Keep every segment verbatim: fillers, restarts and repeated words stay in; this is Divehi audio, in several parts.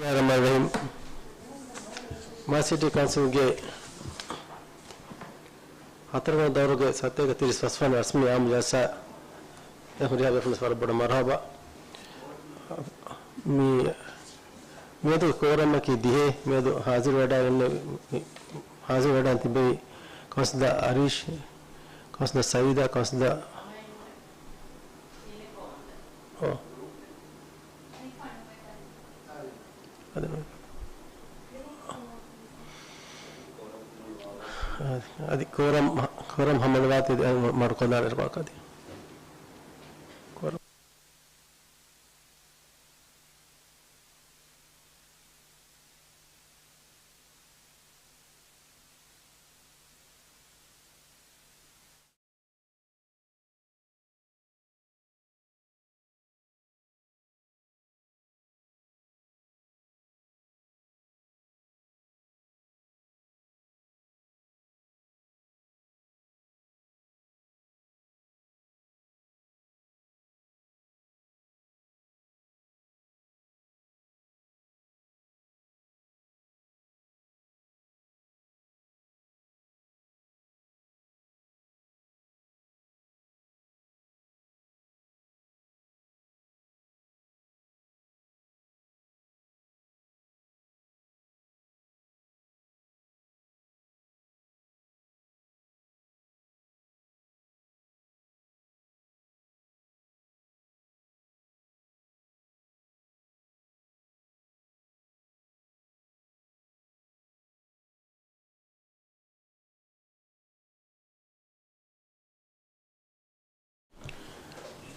ރަޙްމާން ރަޙީމް. މާލެ ސިޓީ ކައުންސިލްގެ ހަތަރުވަނަ ދައުރުގެ ސަތޭކަ ތިރީސް ފަސްވަނަ ރަސްމީ އާއްމު ޖަލްސާ އެ ހުރިހާ ބޭފުޅުން ވަރަށް ބޮޑަށް މަރުޙަބާ. މި، މިއަދު ކޯރަމަކީ ދިހަ، މިއަދު ހާޒިރު ވެޑާގެން، ހާޒިރު ވެޑާން ތިބެވި ކައުންސިލަރ އަރީޝް، ކައުންސިލަރ ސައީދާ، ކައުންސިލަރ، އޯ. އަދި، އަދި ކޯރަމް، ކޯރަމް ހަމަނުވާތީ މަޑުކޮށްލާނެ ރުކާކަދި. ކޯރަމް.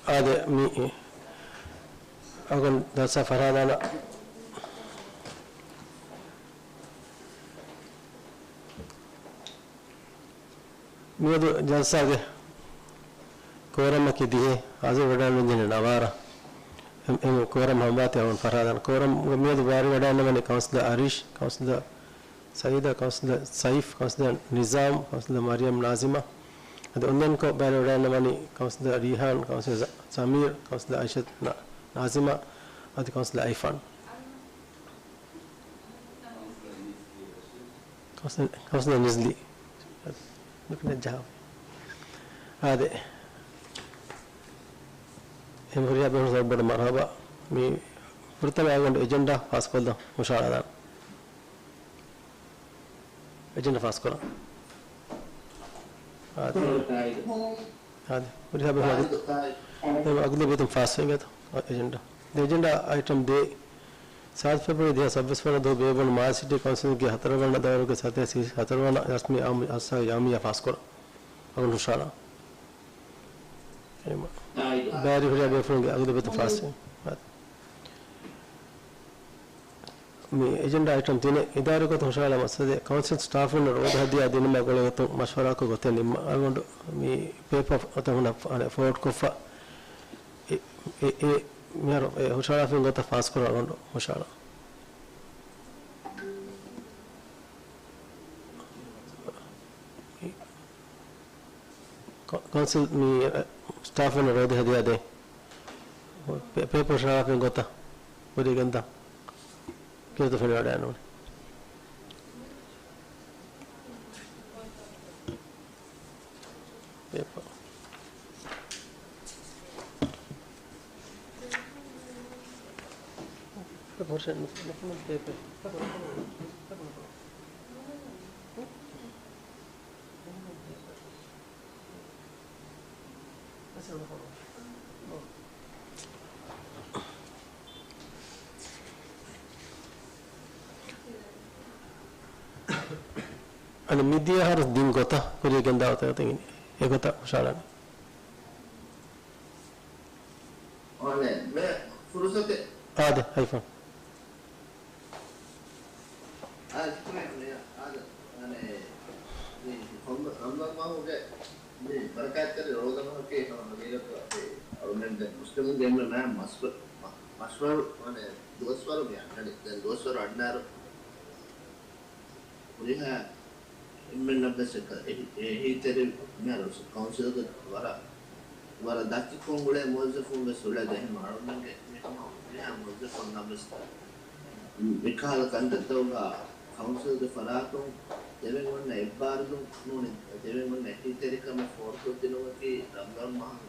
އާދެ، މި އަގުން ދަސް ފަރާދާނަ. މިއަދު ޖަލްސާގެ ކޯރަމަކީ ދިހަ، ހާޒިރު ވެޑާން ނަވާރަ. އެ، އެ ކޯރަމް ހަމަވާތީ އަގުން ފަރާދާނަ. ކޯރަމްގެ މިއަދު ބާރު ވެޑާންނަވަނީ ކައުންސިލަރ އަރީޝް، ކައުންސިލަރ ސައީދާ، ކައުންސިލަރ ސައިފް، ކައުންސިލަރ ނިޒާމް، ކައުންސިލަރ މަރިޔަމް ނާޒިމާ. އަދި އޮންލައިންކޮށް ބައިވެރިވެވަޑައިގަންނަވަނީ ކައުންސިލަރ ރީހާން، ކައުންސިލަރ ސަމީރް، ކައުންސިލަރ އައިޝަތު ނާ-، ނާޒިމާ، އަދި ކައުންސިލަރ އައިފާން. ކައުންސިލަރ، ކައުންސިލަރ ނިޒްލީ. ނުކުނެ ޖަހާ. އާދެ. އެ ހުރިހާ ބޭފުޅުން ވަރަށް ބޮޑަށް މަރުޙަބާ. މި ފުރަތަމަ އަގުން އެޖެންޑާ ފާސްކޮށްލަން ހުށަހަޅާލާން. އެޖެންޑާ ފާސްކުރަން. އާދެ. އާދެ. ހުރިހާ ބޭފުޅުން އަގު-، އަގުލަބިއްޔަތުން ފާސްވެގެން އެޖެންޑާ. ދެ އެޖެންޑާ އައިޓަމް ދޭ. ސާތު ފެބްރުވަރީ ދެހާސް ސައްބީސް ވަނަ ދުވަހު ބޭއްވުނު މާލެ ސިޓީ ކައުންސިލްގެ ހަތަރުވަނަ ދައުރުގެ ސަތޭކަ ތިރީސް ހަތަރުވަނަ ރަސްމީ އާއްމު ޖަލްސާގެ ޔައުމިއްޔާ ފާސްކުރަން. އަގުން ހުށަހަޅާ. ބައިވެރި ހުރިހާ ބޭފުޅުންގެ އަގުލަބިއްޔަތުން ފާސްވެ. މި އެޖެންޑާ އައިޓަމް ތިނެއް، އިދާރީގޮތުން ހުށަހަޅާ މައްސަލައެއް، ކައުންސިލް ސްޓާފުންނަށް ރޯދަ ހަދިޔާ ދިނުމާ ގުޅޭ ގޮތުން މަޝްވަރާކޮށް ގޮތެއް ނިންމަން. އަޅުގަނޑު މި ޕޭޕަ އޮތަށް ހުންނަ ފޯޓް ކޮށްފަ އެ، އެ، އެ، މިހާރު އެ ހުށަހަޅާފައި ގޮތަށް ފާސްކުރާ އަޅުގަނޑު ހުށަހަޅާ. ކަ-، ކައުންސިލް މި، އެ، ސްޓާފުންނަށް ރޯދަ ހަދިޔާ ދޭ. ޕޭ-، ޕޭޕަ ހުށަހަޅާފައި ގޮތަށް ކުރިއަށް ގެންދާ. ކިރިތު ފެނިވަޑައިގަންނަވަނީ. ޕޭޕަ. ޕޭޕަ ހުށަހަޅު ނުކު-، ނުކުމެ ޕޭޕަ. އަދި މިދިޔަ އަހަރު ދިން ގޮތަށް ކުރިއަށް ގެންދާ ގޮތަށް އެގޮތަށް ހުށަހަޅާނެ. އާދެ، އައިފޯން. އާދެ، މި ރަމަޟާން މަހުގެ މި ބަރަކާތްތެރި ރޯދަ މަހަކީ ހަމަ ހަގީގަތުގަ އެ އަޅުމެން ދެން މުސްލިމުންގެ އެންމެ މާތް މަސް-، މަ-، މަޝްހޫރު، މާނަ ދުވަސްވަރު މި އަންނަނީ. ދެން ދުވަސްވަރު އަންނާއިރު ހުރިހާ އެންމެންނަށްވެސް އެ-، އެހީތެރި މިހާރު ކައުންސިލްގެ ވަރަށް، ވަރަށް ދަތިކޮށް އުޅޭ މުވައްޒަފުން ވެސް އުޅޭ. އެހެން އަޅުމެންގެ މި ހަމަ ހުރިހާ މުވައްޒަފުންނަށްވެސް މިކަހަލަ ކަންތައްތަކުގަ ކައުންސިލްގެ ފަރާތުން ދެވެން އޮންނަ އެއްބާރުލުން ނޫނީ، ދެވެން އޮންނަ އެހީތެރިކަމެއް ފޯރުކޮށްދިނުމަކީ ރަމަޟާން މަހުން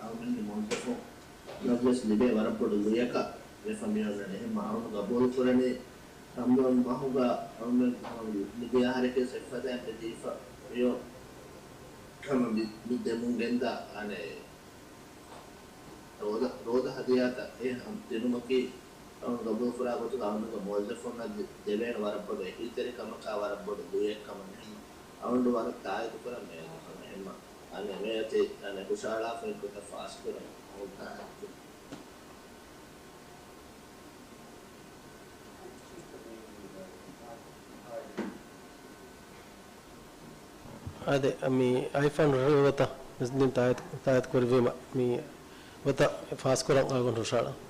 އަޅުމެންގެ މުވައްޒަފުންނަށްވެސް ލިބޭ ވަރަށް ބޮޑު ލުޔަކަށް ވެފަ މިއޮންނަނީ. އެހެންމަ އަޅުން ގަބޫލުކުރަނީ ރަމަޟާން މަހުގަ އަޅުމެން މިދިޔަ އަހަރެކޭ އެއްފަދައިން ދީފަ މިއޮ ހަމަ މި، މި ދެމުން ގެންދާ އަނެއް ރޯދަ، ރޯދަ ހަދިޔާތައް އެ ހަމަ ދިނުމަކީ އަޅުން ގަބޫލުކުރާ ގޮތުގަ އަޅުންގެ މުވައްޒަފުންނަށް ދެ، ދެވޭނެ ވަރަށް ބޮޑު އެހީތެރިކަމަކާ ވަރަށް ބޮޑު ލުޔެއް ކަމަށް އެހެންމަ އަޅުން ވަރަށް ތާއީދު ކުރަން މިއަދު ހަމަ އެހެންމަ އަނެއް މިއޮތީ އަނެއް ހުށަހަޅާފަ އެއްގޮތަށް ފާސްކުރަން އަޅުން ތާއީދު. އާދެ، މި އައިފާން ރުހި ގޮތަށް މިސް ދިން ތާއީދު، ތާއީދު ކުރެއްވީމަ، މި ގޮތަށް ފާސްކުރަން އަޅުގަނޑު ހުށަހަޅަން.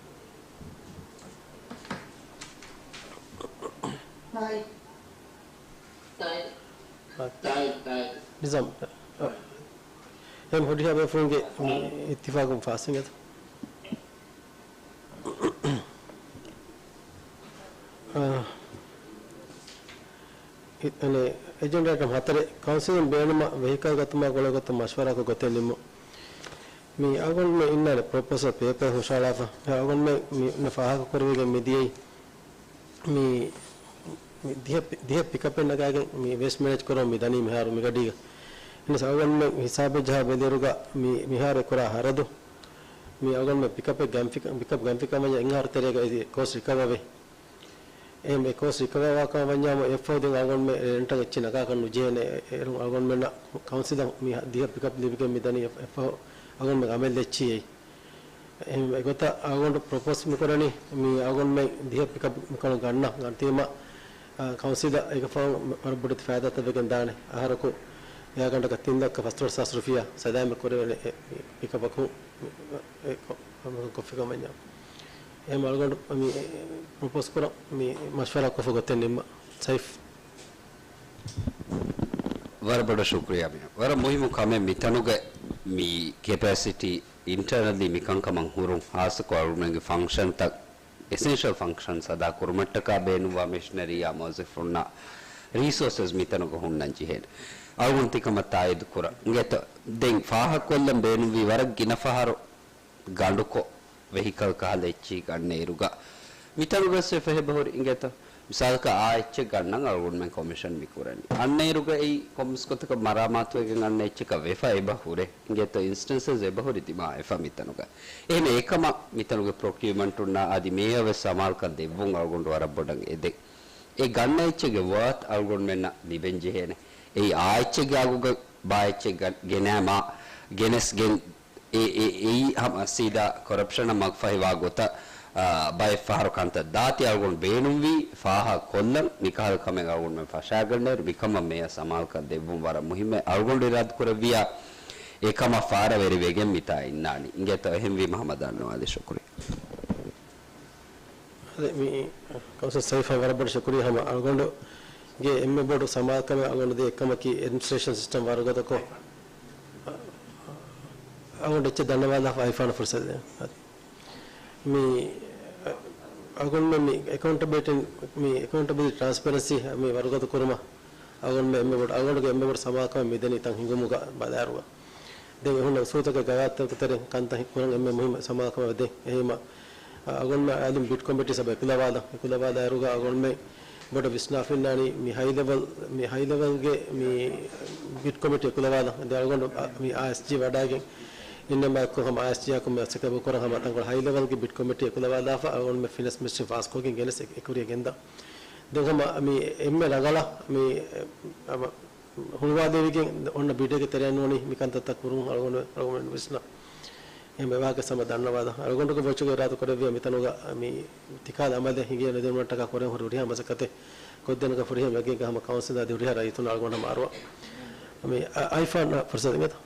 ނިޒާމް، އެހެން ހުރިހާ ބޭފުޅުންގެ މި އިއްތިފާގުން ފާސްވެގެން އެ، އަނެއް، އެޖެންޑާ އައިޓަމް ހަތަރެއް، ކައުންސިލުން ބޭނުމަށް ވެހިކަލް ގަތުމާ ގުޅޭ ގޮތުން މަޝްވަރާކޮށް ގޮތެއް ނިންމުން. މި އަޅުގަނޑުމެން އިންނާނެ ޕްރޮޕޯސަލް ޕޭޕަރެއް ހުށަހަޅާފަ. އަޅުގަނޑުމެން މި އިންނަ ފާހަގަކުރެވިގެން މިދިޔައީ މި، މި ދިހަ ޕި، ދިހަ ޕިކަޕެއް ނަގާގެން މި ވޭސްޓް މެނޭޖް ކުރަމުން މި ދަނީ މިހާރު މިގަޑީގަ. އެހެނަސް އަޅުގަނޑުމެން ހިސާބެއް ޖަހާ ބެލިއިރުގަ މި، މިހާރު އެ ކުރާ ހަރަދު މި އަޅުގަނޑުމެން ޕިކަޕެއް ގަންފި، ޕިކަޕް ގަންފިކަމަށް އެއް އަހަރު ތެރޭގަ އެ ކޯސްޓް ރިކަވަރ ވޭ. އެހެން އެ ކޯސްޓް ރިކަވަރ ވާކަމަށް ވަންޏާމު އެއަށްފަހު ދެން އަޅުގަނޑުމެން ރެންޓަށް އެއްޗެއް ނަގާކަށް ނުޖެހޭނެ. އެ، އޭރުން އަޅުގަނޑުމެންނަށް ކައުންސިލަށް މި ދިހަ ޕިކަޕް ލިބިގެން މި ދަނީ އެއަށްފަހު އަޅުގަނޑުމެން އަމަލް އެއްޗިހި. އެހެން އެގޮތަށް އަޅުގަނޑު ޕްރޮޕޯސް މިކުރަނީ މި އަޅުގަނޑުމެން ދިހަ ޕިކަޕް މިކޮޅުން ގަންނަ، ގަންނަތީމަ، އާ، ކައުންސިލަށް އޭގެ ފަހުން ވަރަށް ބޮޑެތި ފައިދާތައް ވެގެން ދާނެ. އަހަރަކު އެއާ ގަނޑަކަށް ތިން ލައްކަ ފަސްދޮޅަސް ހާސް ރުފިޔާ ސަލާމަތް ކުރެވޭނެ އެ، މި ޕިކަޕަކުން އެ، ކޮ، ކޮފީ ކަމަންޏާ. އެހެން އަޅުގަނޑު މި ޕްރޮޕޯސް ކުރަން މި މަޝްވަރާ ކޮށްފަ ގޮތެއް ނިންމަ. ސައިފް. ވަރަށް ބޮޑަށް ޝުކުރިއްޔާ މި. ވަރަށް މުހިއްމު ކަމެއް މިތަނުގެ މި ކެޕޭސިޓީ އިންޓަރނަލީ މިކަންކަމަށް ހުރުން ހާއްސަކޮށް އަޅުގަނޑުމެންގެ ފަންކްޝަންތައް އެސެންޝަލް ފަންކްޝަންސް އަދާ ކުރުމަށްޓަކާ ބޭނުންވާ މެޝިނަރީއާ މުވައްޒަފުންނާ ރީސޯސަސް މިތަނުގަ ހުންނަން ޖެހޭނެ. އަޅުގަނޑު ތިކަމަށް ތާއީދު ކުރަން. އިނގޭތޯ، ދެން ފާހަގަކޮށްލަން ބޭނުންވީ ވަރަށް ގިނަ ފަހަރު ގަނޑުކޮށް ވެހިކަލް ކަހަލަ އެއްޗިހި ގަންނައިރުގަ މިތަނުގަސް ވެފަ އެބަހުރި. އިނގޭތޯ، މިސާލަކަށް އާ އެއްޗެއް ގަންނަން އަޅުގަނޑުމެން ކޮމިޝަން މި ކުރަނީ. އަންނައިރުގައި ކޮންމެސް ގޮތަކަށް މަރާމާތުވެގެން އަންނަ އެއްޗަކަށް ވެފަ އެބަ ހުރޭ. އިނގޭތޯ، އިންސްޓެންސަސް އެބަހުރި ދިމާވެފަ މިތަނުގަ. އެހެން އެކަމަށް މިތަނުގެ ޕްރޮކިއުމަންޓުންނާ އަދި މޭޔަރ ވެސް ސަމާލުކަން ދެއްވުން އަޅުގަނޑު ވަރަށް ބޮޑަށް އެދެން. އެ ގަންނަ އެއްޗެއްގެ ވާތް އަޅުގަނޑުމެންނަށް ލިބެން ޖެހޭނެ. އެއީ އާ އެއްޗެއްގެ އަގުގަ ބާ އެއްޗެއް ގަ، ގެނައިމާ ގެނެސްގެން އެ، އެ، އެއީ ހަމަ ސީދާ ކޮރަޕްޝަނަށް މަގުފަހިވާ ގޮތަށް، އާ، ބައެއް ފަހަރު ކަންތައް ދާތީ އަޅުގަނޑު ބޭނުންވީ ފާހަގަ ކޮށްލަން. މިކަހަލަ ކަމެއް އަޅުގަނޑުމެން ފަށާގަންނައިރު މިކަމަށް މޭޔަރ ސަމާލުކަން ދެއްވުން ވަރަށް މުހިއްމޭ. އަޅުގަނޑު އިރާދަކުރެއްވިއްޔާ އެކަމަށް ފާރަވެރިވެގެން މިތާ އިންނާނީ. އިނގޭތޯ، އެހެންވީމަ ހަމަ ދަންނަވާލި. ޝުކުރިއްޔާ. އަދި މި ކައުންސިލް ސައިފަށް ވަރަށް ބޮޑަށް ޝުކުރިއްޔާ. ހަމަ އަޅުގަނޑުގެ އެންމެ ބޮޑު ސަމާލުކަމެއް އަޅުގަނޑު ދޭ އެއްކަމަކީ އެޑްމިނިސްޓްރޭޝަން ސިސްޓަމް ވަރުގަދަކޮށް، އަޅުގަނޑު އެއްޗެއް ދަންނަވާލާފަ އައިފާނަށް ފުރުސަތު ދޭން. އަދި މި އަޅުގަނޑުމެން މި އެކައުންޓަބިލިޓީ، މި އެކައުންޓަބިލިޓީ ޓްރާންސްޕެރެންސީ މި ވަރުގަދަ ކުރުމަށް އަޅުގަނޑުމެން އެންމެ ބޮޑު، އަޅުގަނޑުގެ އެންމެ ބޮޑު ސަމާލުކަމެއް މިދެނީ ތަން ހިނގުމުގަ ބަލާއިރުގަ. ދެން އެ ހުންނަ އުސޫލުތަކެއް ގަވާއިދުތަކުގެ ތެރެއިން ކަންތައް ކުރަން އެންމެ މުހިއްމު ސަމާލުކަމެއް ދޭ. އެހީމަ، އަ، އަޅުގަނޑުމެން އަލުން ބިޑް ކޮމިޓީ ސަބަ އެކުލަވާލަން. އެކުލަވާލާއިރުގަ އަޅުގަނޑުމެން ބޮޑަށް ވިސްނާފަ އިންނާނީ މި ހައި ލެވެލް، މި ހައި ލެވެލްގެ މި ބިޑް ކޮމިޓީ އެކުލަވާލަން. ދެން އަޅުގަނޑު، އަ، މި އާއެސްޖީ ވަޑައިގެން އިންނަ މާތްކޮށް ހަމަ އާއެސްޖީއާ ކޮންމެ އަސަކަބު ކުރަން ހަމަ ތަންކޮޅެއް ހައި ލެވެލްގެ ބިޑް ކޮމިޓީ އެކުލަވާލާފަ އަޅުގަނޑުމެން ފިނޭންސް މިނިސްޓްރީން ފާސްކޮށްގެން ގެނެސް އެ، އެކުރިޔަށް ގެންދާ. ދެން ހަމަ މި އެންމެ ރަނގަޅަށް މި، އަ، ހަމަ ހުޅުވާދެވިގެން އޮންނަ ބިޑެއްގެ ތެރެއިން ނޫނީ މި ކަންތައްތައް ކުރުން އަޅުގަނޑު، އަޅުގަނޑު ވިސްނާ. އެހެން ވާހަކަ ހަމަ ދަންނަވާލަން. އަޅުގަނޑުގެ ބޮއްޗުގަ އިރާދަ ކުރެއްވިޔާ މިތަނުގަ މި ތިކަހަލަ އަމަލެއް ހިނގިޔަ ނުދިނުމަށްޓަކާ ކުރަން ހުރި ހުރިހާ މަސައްކަތެއް ކޮށްދޭނެކަން ފުރިހަމަ އެނގޭ ހަމަ ކައުންސިލް އަދި ހުރިހާ ރައްޔިތުން އަޅުގަނޑު ހަމަ އަރުވާ. މި އަ، އައިފާން ފުރުސަތު އިނގޭތަ؟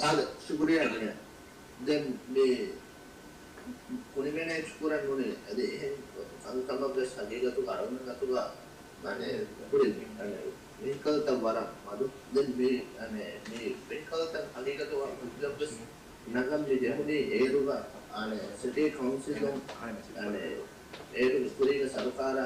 އާދެ، ޝުކުރިއްޔާ މިޔާ. ދެން މި ކުނި މެނޭޖް ކުރަން ނޫނީ، އަދި އެހެން ކަންކަމަށްވެސް ހަގީގަތުގަ އަޅުގަނޑު އަތުގަ މާނަ ކުރިން ވެހިކަލްތައް ވަރަށް މަދު. ދެން މި، މި ވެހިކަލްތައް ހަގީގަތުގަ ހުއްދަވެސް ނަގަން މި ޖެހުނީ އޭރުގަ، އަނެ، ސިޓީ ކައުންސިލުން، އަނެ، އޭރު މި ކުރީގެ ސަރުކާރާ،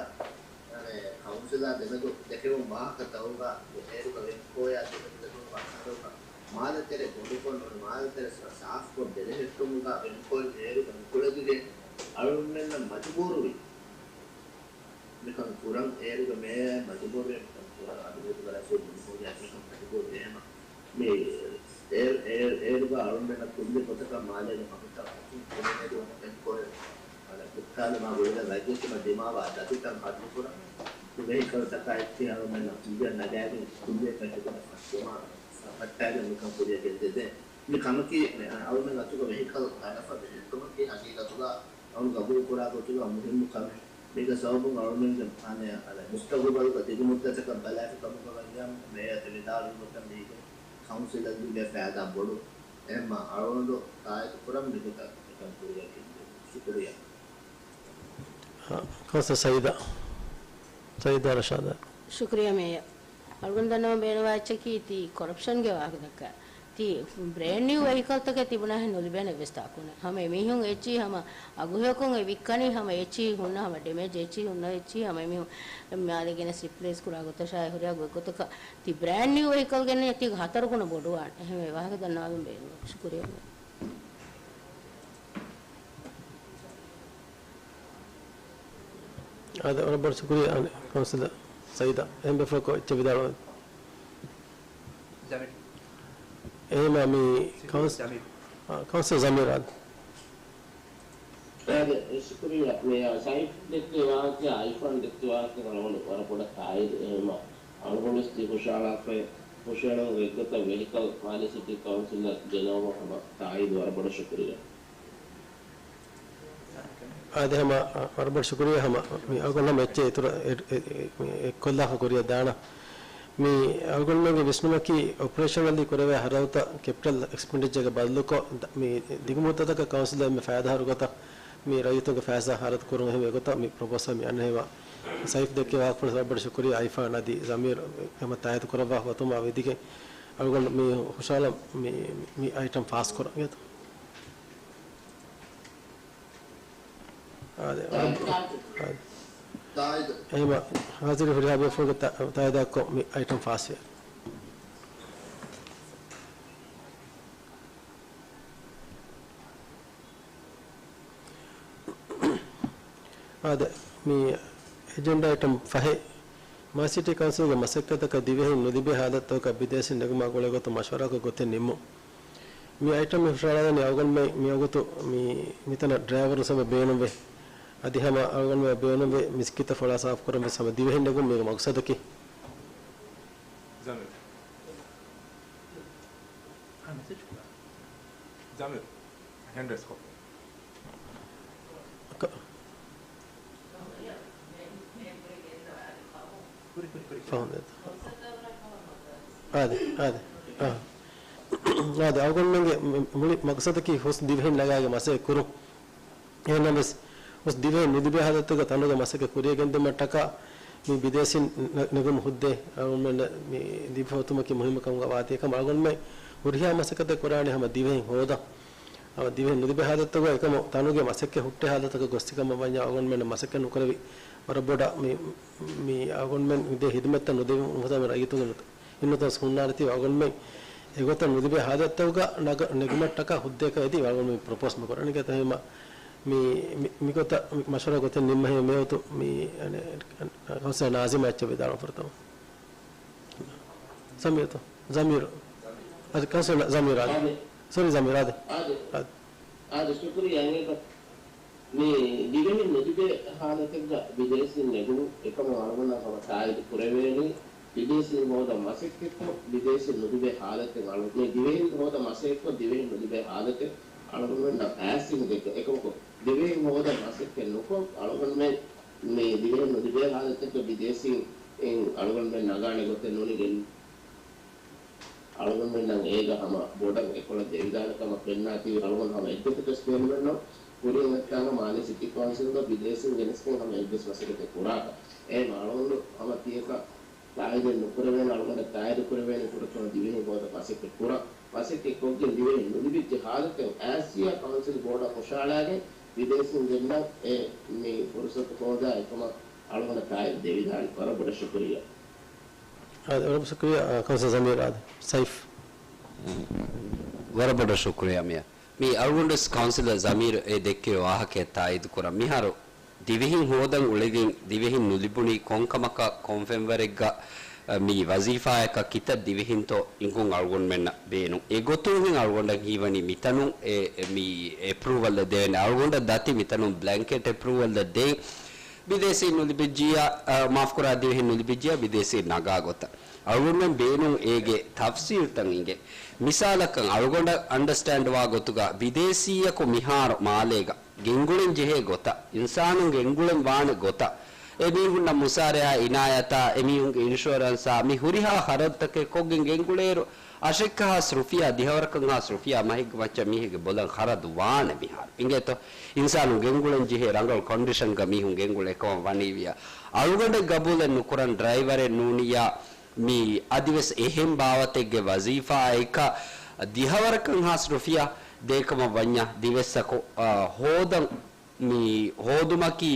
އަނެ، ކައުންސިލާ ދެމެދު ދެކެވުން ވާހަކަތަކުގަ އޭރުގަ ވެންކޯޔާ ދެމެދު ދެކެވުން ވާހަކަތަކުގަ މާލެ ތެރެ ގޮނޑުކޮށް ނޫން، މާލެ ތެރެ ސާފުކޮށް ބެލެހެއްޓުމުގަ ވެންކޯއިން އޭރުގަ ނުކުޅެދިގެން އަޅުގަނޑުމެންނަށް މަޖުބޫރުވި. މިކަން ކުރަން އޭރުގެ މޭޔަރ މަޖުބޫރުވޭ މިކަން ކުރަން. އަދި ވެދުގަ ރައީސުލްޖުމްހޫރިއްޔާ މިކަން މަޖުބޫރުވޭ ހަމަ. މި އޭ-، އޭރުގަ އަޅުގަނޑަށް ކުއްލި ގޮތަކަށް މާލޭގެ މަގުތައް އަތުން ކުރެވޭ ދުވަހަކަށް ކޮށް، އަނެއް ކުއްތާލުމާ ގުޅިގެން ރައްޔިތުންނަށް ދިމާވާ ދަތިތައް ހައްލުކުރަން. ވެހިކަލްތަކާ އެއްޗެހި އަޅުގަނޑަށް ކުއްލިއަށް ނަގާގެން ކުއްލިއަކަށް ހެދުމަށް ފައްޓުމާ ފައްޓާގެން މިކަން ކުރިއަށް ގެންދެދޭ. މި ކަމަކީ އަޅުގަނޑުމެން އަތުގަ ވެހިކަލް ގަނެފަ ބެހެއްޓުމަކީ ހަގީގަތުގަ އަޅުގަނޑު ގަބޫލުކުރާ ގޮތުގަ މުހިއްމު ކަމެއް. މީގެ ސަބަބުން އަޅުގަނޑުގެ އަނެއް، އަނެއް މުސްތަގުބަލުގަ ދިގު މުއްދަތަކަށް ބަލާފި ކަމުގަ ވަންޏާ މޭޔަރ ވިދާޅުވި ގޮތަށް މީގެ ކައުންސިލަށް ލިބޭ ފައިދާ ބޮޑު. އެހެންމާ އަޅުގަނޑު ތާއީދު ކުރަން މިގޮތަށް މިކަން ކުރިއަށް ގެންދެވުން. ޝުކުރިއްޔާ. ކައުންސިލަރ ސައީދާ. ސައީދާ ރަޝާދާ. ޝުކުރިއްޔާ މޭޔަރ. އަޅުގަނޑު ދަންނަވަން ބޭނުންވާ އެއްޗަކީ ތި ކޮރަޕްޝަންގެ ވާހަކަ ދައްކާ. ތި ބްރޭންޑް ނިއު ވެހިކަލްތަކެއް ތިބުނާހެން ނުލިބޭނެ އެއްވެސް ތާކު ނެތް. ހަމަ އެމީހުން އެއްޗިހި ހަމަ އަގުހެޔޮކޮށް އެ ވިއްކަނީ ހަމަ އެއްޗިހި ހުންނަ ހަމަ ޑެމޭޖް އެއްޗިހި ހުންނަ އެއްޗިހި ހަމަ އެމީހުން މާލެ ގެނެސް ރިޕްލޭސް ކުރާ ގޮތަށާ އެ ހުރިހާ ގޮތްގޮތަކަށް ތި ބްރޭންޑް ނިއު ވެހިކަލް ގެންނަ ތި ހަތަރު ގުނަ ބޮޑުވާނެ. އެހެންވެ ވާހަކަ ދަންނަވާލުން ބޭނުންވޭ. ޝުކުރިއްޔާ. އާދެ، ވަރަށް ބޮޑަށް ޝުކުރިއްޔާ ކައުންސިލަރ ސައީދާ. އެހެން ބޭފުޅަކު އެއްޗެއް ވިދާޅުވާ. ޒަމީރު. އެހެންމާ މި ކައުންސި-، ޒަމީރު. އާ، ކައުންސިލަރ ޒަމީރު އާދެ. އާދެ، ޝުކުރިއްޔާ. މި ސައިފް ދެއްކި ވާހަކަ، އައިފާން ދެއްކި ވާހަކަ އަޅުގަނޑު ވަރަށް ބޮޑަށް ތާއީދު. އެހެންމާ އަޅުގަނޑުވެސް ތި ހުށަހަޅާފައި، ހުށަހެޅުން އެއްގޮތަށް ވެހިކަލް މާލެ ސިޓީ ކައުންސިލަށް ގެނައުމަށް ހަމަ ތާއީދު. ވަރަށް ބޮޑަށް ޝުކުރިއްޔާ. އާދެ، ހަމަ، އަ، ވަރަށް ބޮޑަށް ޝުކުރިއްޔާ ހަމަ. މި އަޅުގަނޑު ހަމަ އެއްޗެއް އިތުރަށް އެ-، އެ-، އެ-، އެއްކޮށްލާފަ ކުރިއަށް ދާނަން. މި އަޅުގަނޑުމެންގެ ވިސްނުމަކީ އޮޕަރޭޝަނަލީ ކުރެވޭ ހަރަދުތައް ކެޕިޓަލް އެކްސްޕެންޑިޗަރގެ ބަދަލުކޮށް، ދަ-، މި ދިގު މުއްދަތަކަށް ކައުންސިލަށް އެންމެ ފައިދާހުރި ގޮތަށް މި ރައްޔިތުންގެ ފައިސާ ހަރަދު ކުރުން. އެހެން އެގޮތަށް މި ޕްރޮޕޯސަލް މި އަންނަނީ. ސައިފް ދެއްކި ވާހަކަފުޅަށް ވަރަށް ބޮޑަށް ޝުކުރިއްޔާ. އައިފާން އަދި ޒަމީރު ހަމަ ތާއީދު ކުރައްވާ ގޮތުން ވިދިގެން އަޅުގަނޑު މި ހުށަހަޅަން މި، މި އައިޓަމް ފާސް ކުރަން. އާދެ، އާދެ. އެހެންމާ، ހާޒިރު ހުރިހާ ބޭފުޅުންގެ ތާ-، ތާއީދާއެއްކޮށް މި އައިޓަމް ފާސްވޭ. އާދެ، މި އެޖެންޑާ އައިޓަމް ފަހެއް، މާލެ ސިޓީ ކައުންސިލްގެ މަސައްކަތަކަށް ދިވެހިން ނުލިބޭ ހާލަތުތަކަށް ބިދޭސީން ނެގުމާ ގުޅޭ ގޮތުން މަޝްވަރާކޮށް ގޮތެއް ނިންމުން. މި އައިޓަމް ހުށަހަޅާލަނީ އަޅުގަނޑުމެން މިވަގުތު މި، މިތަނަށް ޑްރައިވަރު ސަބަބު ބޭނުންވޭ. އަދި ހަމަ އަޅުގަނޑުމެން ބޭނުންވޭ މިސްކިތަށް ފޮޅާ ސާފުކުރަން ވެސް ހަމަ ދިވެހިން ނެގުން މީގެ މަގުސަދަކީ. ޒަމީރު. ހަ، މެސެޖް ކުރާ. ޒަމީރު. ހޭންޑް ރޭސް ކޮށް. ކ-، ފަހުން ދޭތަ؟ އާދެ، އާދެ. އާ. އާދެ، އަޅުގަނޑުމެންގެ މި-، މުޅި މަގުސަދަކީ ހުސް ދިވެހިން ނަގާގެން މަސައްކަތް ކުރުން. އެހެންނަމަވެސް، ހުސް ދިވެހިން ނުލިބޭ ހާލަތުގަ ތަނުގެ މަސައްކަތް ކުރިއަށް ގެންދިއުމަށްޓަކާ މި ބިދޭސީން ނެ-، ނެގުމު ހުއްދައެއް އަޅުގަނޑުމެންނަށް މި ލިބިފަ އޮތުމަކީ މުހިއްމު ކަމުގަ ވާތީ. އެކަމަށް އަޅުގަނޑުމެން ހުރިހާ މަސައްކަތެއް ކުރާނީ ހަމަ ދިވެހިން ހޯދަން. އަވަ ދިވެހިން ނުލިބޭ ހާލަތުގަ އެކަމު ތަނުގެ މަސައްކަތް ހުއްޓޭ ހާލަތަކަށް ގޮސް ތިކަމަށް ވަންޏާ އަޅުގަނޑުމެންނަށް މަސައްކަތް ނުކުރެވި ވަރަށް ބޮޑަށް މި، މި އަޅުގަނޑުމެން ދޭ ހިދުމަތްތައް ނުދެވުން ހުދަ މި ރައްޔިތުންގެ ނުތަ-، އިންނަތަސް ހުންނާނެތީ އަޅުގަނޑުމެން އެގޮތަށް ނުލިބޭ ހާލަތަކުގަ ނަގަ-، ނެގުމަށްޓަކާ ހުއްދައަކަށް އެދި އަޅުގަނޑު މި ޕްރޮޕޯސް މި ކުރަނީ. އެހެންމަ މި، މި، މިގޮތަށް މި މަޝްވަރާ ގޮތެއް ނިންމަހެން މި ވަގުތު މި، އަނެއް، ކައުންސިލަރ ނާޒިމާ އެއްޗެއް ވިދާޅުވާ ފުރަތަމަ. ޒަމީރުތޯ؟ ޒަމީރު. އަދި ކައުންސިލަރ ޒަމީރު އާދެ. ސޮރީ، ޒަމީރު އާދެ. އާދެ. އާދެ. އާދެ، ޝުކުރިއްޔާ. އެނގޭތަ؟ މި ދިވެހިން ނުލިބޭ ހާލަތެއްގަ ބިދޭސީން ނެގުނު އެކަމަށް އަޅުގަނޑަށް ހަމަ ތާއީދު ކުރެވޭނީ، ބިދޭސީން ހޯދަ މަސައްކަތްކޮށް، ބިދޭސީން ނުލިބޭ ހާލަތެއް އަޅު-، މި ދިވެހިން ހޯދަ މަސައްކަތްކޮށް، ދިވެހިން ނުލިބޭ ހާލަތެއް އަޅުގަނޑުމެންނަށް އައިސް ދެއްކެ އެކަމަކު، ދިވެހިން ހޯދަ މަސައްކަތް ނުކޮށް، އަޅުގަނޑުމެން މި ދިވެހިން ނުލިބޭ ހާލަތެއްގަ ބިދޭސީން އަޅުގަނޑުމެން ނަގާނެ ގޮތެއް ނޫނީ ގެން އަޅުގަނޑުމެންނަށް އޭގަ ހަމަ ބޮޑަށް އެކޮޅަށް ދެވިދާނެ ކަމަށް ފެންނާތީ އަޅުގަނޑު ހަމަ އެއްގޮތަކަށް ބޭނުމެއްނު. ކުރިއަށް އައްޓާނަ މާލެ ސިޓީ ކައުންސިލްގަ ބިދޭސީން ގެނެސްގެން ހަމަ އެއްވެސް މަސައްކަތެއް ކުރާކަށް. އެހެން އަޅުގަނޑު ހަމަ ތިޔަކަށް ތާއީދެއް ނުކުރެވޭނެ، އަޅުގަނޑަށް ތާއީދު ކުރެވޭނެ ކުޑަކޮށް ދިވެހިން ހޯދަ މަސައްކަތް ކުރަން. މަސައްކަތް ކޮށްގެން ދިވެހިން ނުލިބިއްޖެ ހާލަތެއް އާސިޔާ ކައުންސިލް ބޯޑަށް ހުށަހަޅާގެން ވިދޭސީން ދެންނަށް އެ މި ފުރުސަތު ހޯދާ އެކަމަށް އަޅުގަނޑަށް ތާއީދު ދެވިދާނެ. ވަރަށް ބޮޑަށް ޝުކުރިއްޔާ. އާދެ، ވަރަށް ޝުކުރިއްޔާ، އާ، ކައުންސިލަރ ޒަމީރު. އާދެ، ސައިފް. ވަރަށް ބޮޑަށް ޝުކުރިއްޔާ މިޔާ. މި އަޅުގަނޑު ވެސް ކައުންސިލަރ ޒަމީރު އެ ދެއްކެވި ވާހަކަޔަށް ތާއީދު ކުރަން. މިހާރު ދިވެހިން ހޯދަން އުޅެގެން ދިވެހިން ނުލިބުނީ ކޮންކަމަކަށް ކޮން ފެންވަރެއްގަ، މި ވަޒީފާއަކަށް ކިތައް ދިވެހިންތޯ އިނގުން އަޅުގަނޑުމެންނަށް ބޭނުން. އެގޮތުން ހެން އަޅުގަނޑަށް ހީވަނީ މިތަނުން އެ، މި އެޕްރޫވަލް ދެވޭނެ. އަޅުގަނޑަށް ދަތި މިތަނުން ބްލެންކެޓް އެޕްރޫވަލް ދޭން. ބިދޭސީ ނުލިބިއްޖިއްޔާ، އަ، މާފްކުރާ، ދިވެހިން ނުލިބިއްޖިއްޔާ ބިދޭސީ ނަގާ ގޮތަށް. އަޅުގަނޑުމެން ބޭނުން އޭގެ ތަފްސީލްތައް އިނގޭ. މިސާލަކަށް އަޅުގަނޑަށް އަންޑަސްޓޭންޑް ވާ ގޮތުގަ ބިދޭސީއަކު މިހާރު މާލޭގަ ގެންގުޅެން ޖެހޭ ގޮތަށް، އިންސާނުން ގެންގުޅެން ވާނެ ގޮތަށް، އެމީހުންނަށް މުސާރަޔާ އިނާޔަތާ، އެމީހުންގެ އިންޝުއަރެންސާ، މި ހުރިހާ ޚަރަދުތަކެއް ކޮށްގެން ގެންގުޅޭއިރު، އަށެއްކަ ހާސް ރުފިޔާ، ދިހަވަރަކަށް ހާސް ރުފިޔާ މަހެއްގެ މައްޗަށް މީހެއްގެ ބޮލަށް ޚަރަދު ވާނެ މިހާރު. އިނގޭތޯ؟ އިންސާނުން ގެންގުޅެން ޖެހޭ ރަނގަޅު ކޮންޑިޝަންގަ މީހުން ގެންގުޅޭ ކަމަށް ވަނީވިޔާ. އަޅުގަނޑެއް ގަބޫލެއް ނުކުރަން ޑްރައިވަރެއް ނޫނިއްޔާ، މި އަދިވެސް އެހެން ބާވަތެއްގެ ވަޒީފާއެއްކަ ދިހަވަރަކަށް ހާސް ރުފިޔާ ދޭކަމަށް ވަންޏާ ދިވެއްސަކު، އާ، ހޯދަން މި ހޯދުމަކީ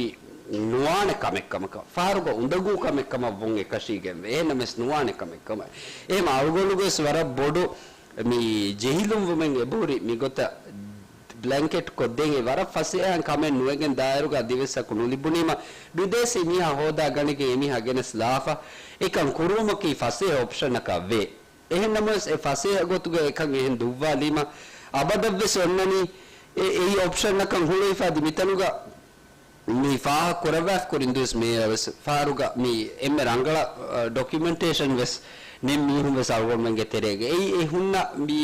ނުވާނެ ކަމެއްކަމަކަށް، ފަހަރުގަ އުނދަގޫ ކަމެއްކަމަށް ވުން އެކަށީގެންވޭ. އެހެންނަމަވެސް ނުވާނެ ކަމެއްކަމަށް. އެހެން އަޅުގަނޑުގެވެސް ވަރަށް ބޮޑު މި ޖެހިލުންވުމެއް އެބަހުރި މިގޮތަށް ބްލެންކެޓް ކޮށްދޭން އެ ވަރަށް ފަސޭހައިން ކަމެއް ނުވެގެން ދާއިރުގަ ދިވެއްސަކު ނުލިބުނީމަ، ބިދޭސީ މީހާ ހޯދާ ގަނެގެން އެމީހާ ގެނެސް ލާފަ އެކަން ކުރުވުމަކީ ފަސޭހަ އޮޕްޝަނަކަށް ވޭ. އެހެން ނަމަވެސް އެ ފަސޭހަ ގޮތުގަ އެކަން އެހެން ދުއްވާލީމަ، އަބަދަށްވެސް އޮންނަނީ އެ، އެއީ އޮޕްޝަނަކަށް ހުޅުވިފަ އަދި މިތަނުގަ މި ފާހަގަ ކުރައްވާފަ ކުރިން ދުވަސް މޭޔަރަށް ވެސް ފަހަރުގަ މި އެންމެ ރަނގަޅަށް، އަ، ޑޮކިއުމެންޓޭޝަން ވެސް ނެތް މީހުން ވެސް އަޅުގަނޑުމެންގެ ތެރޭގަ. އެއީ އެ ހުންނަ މި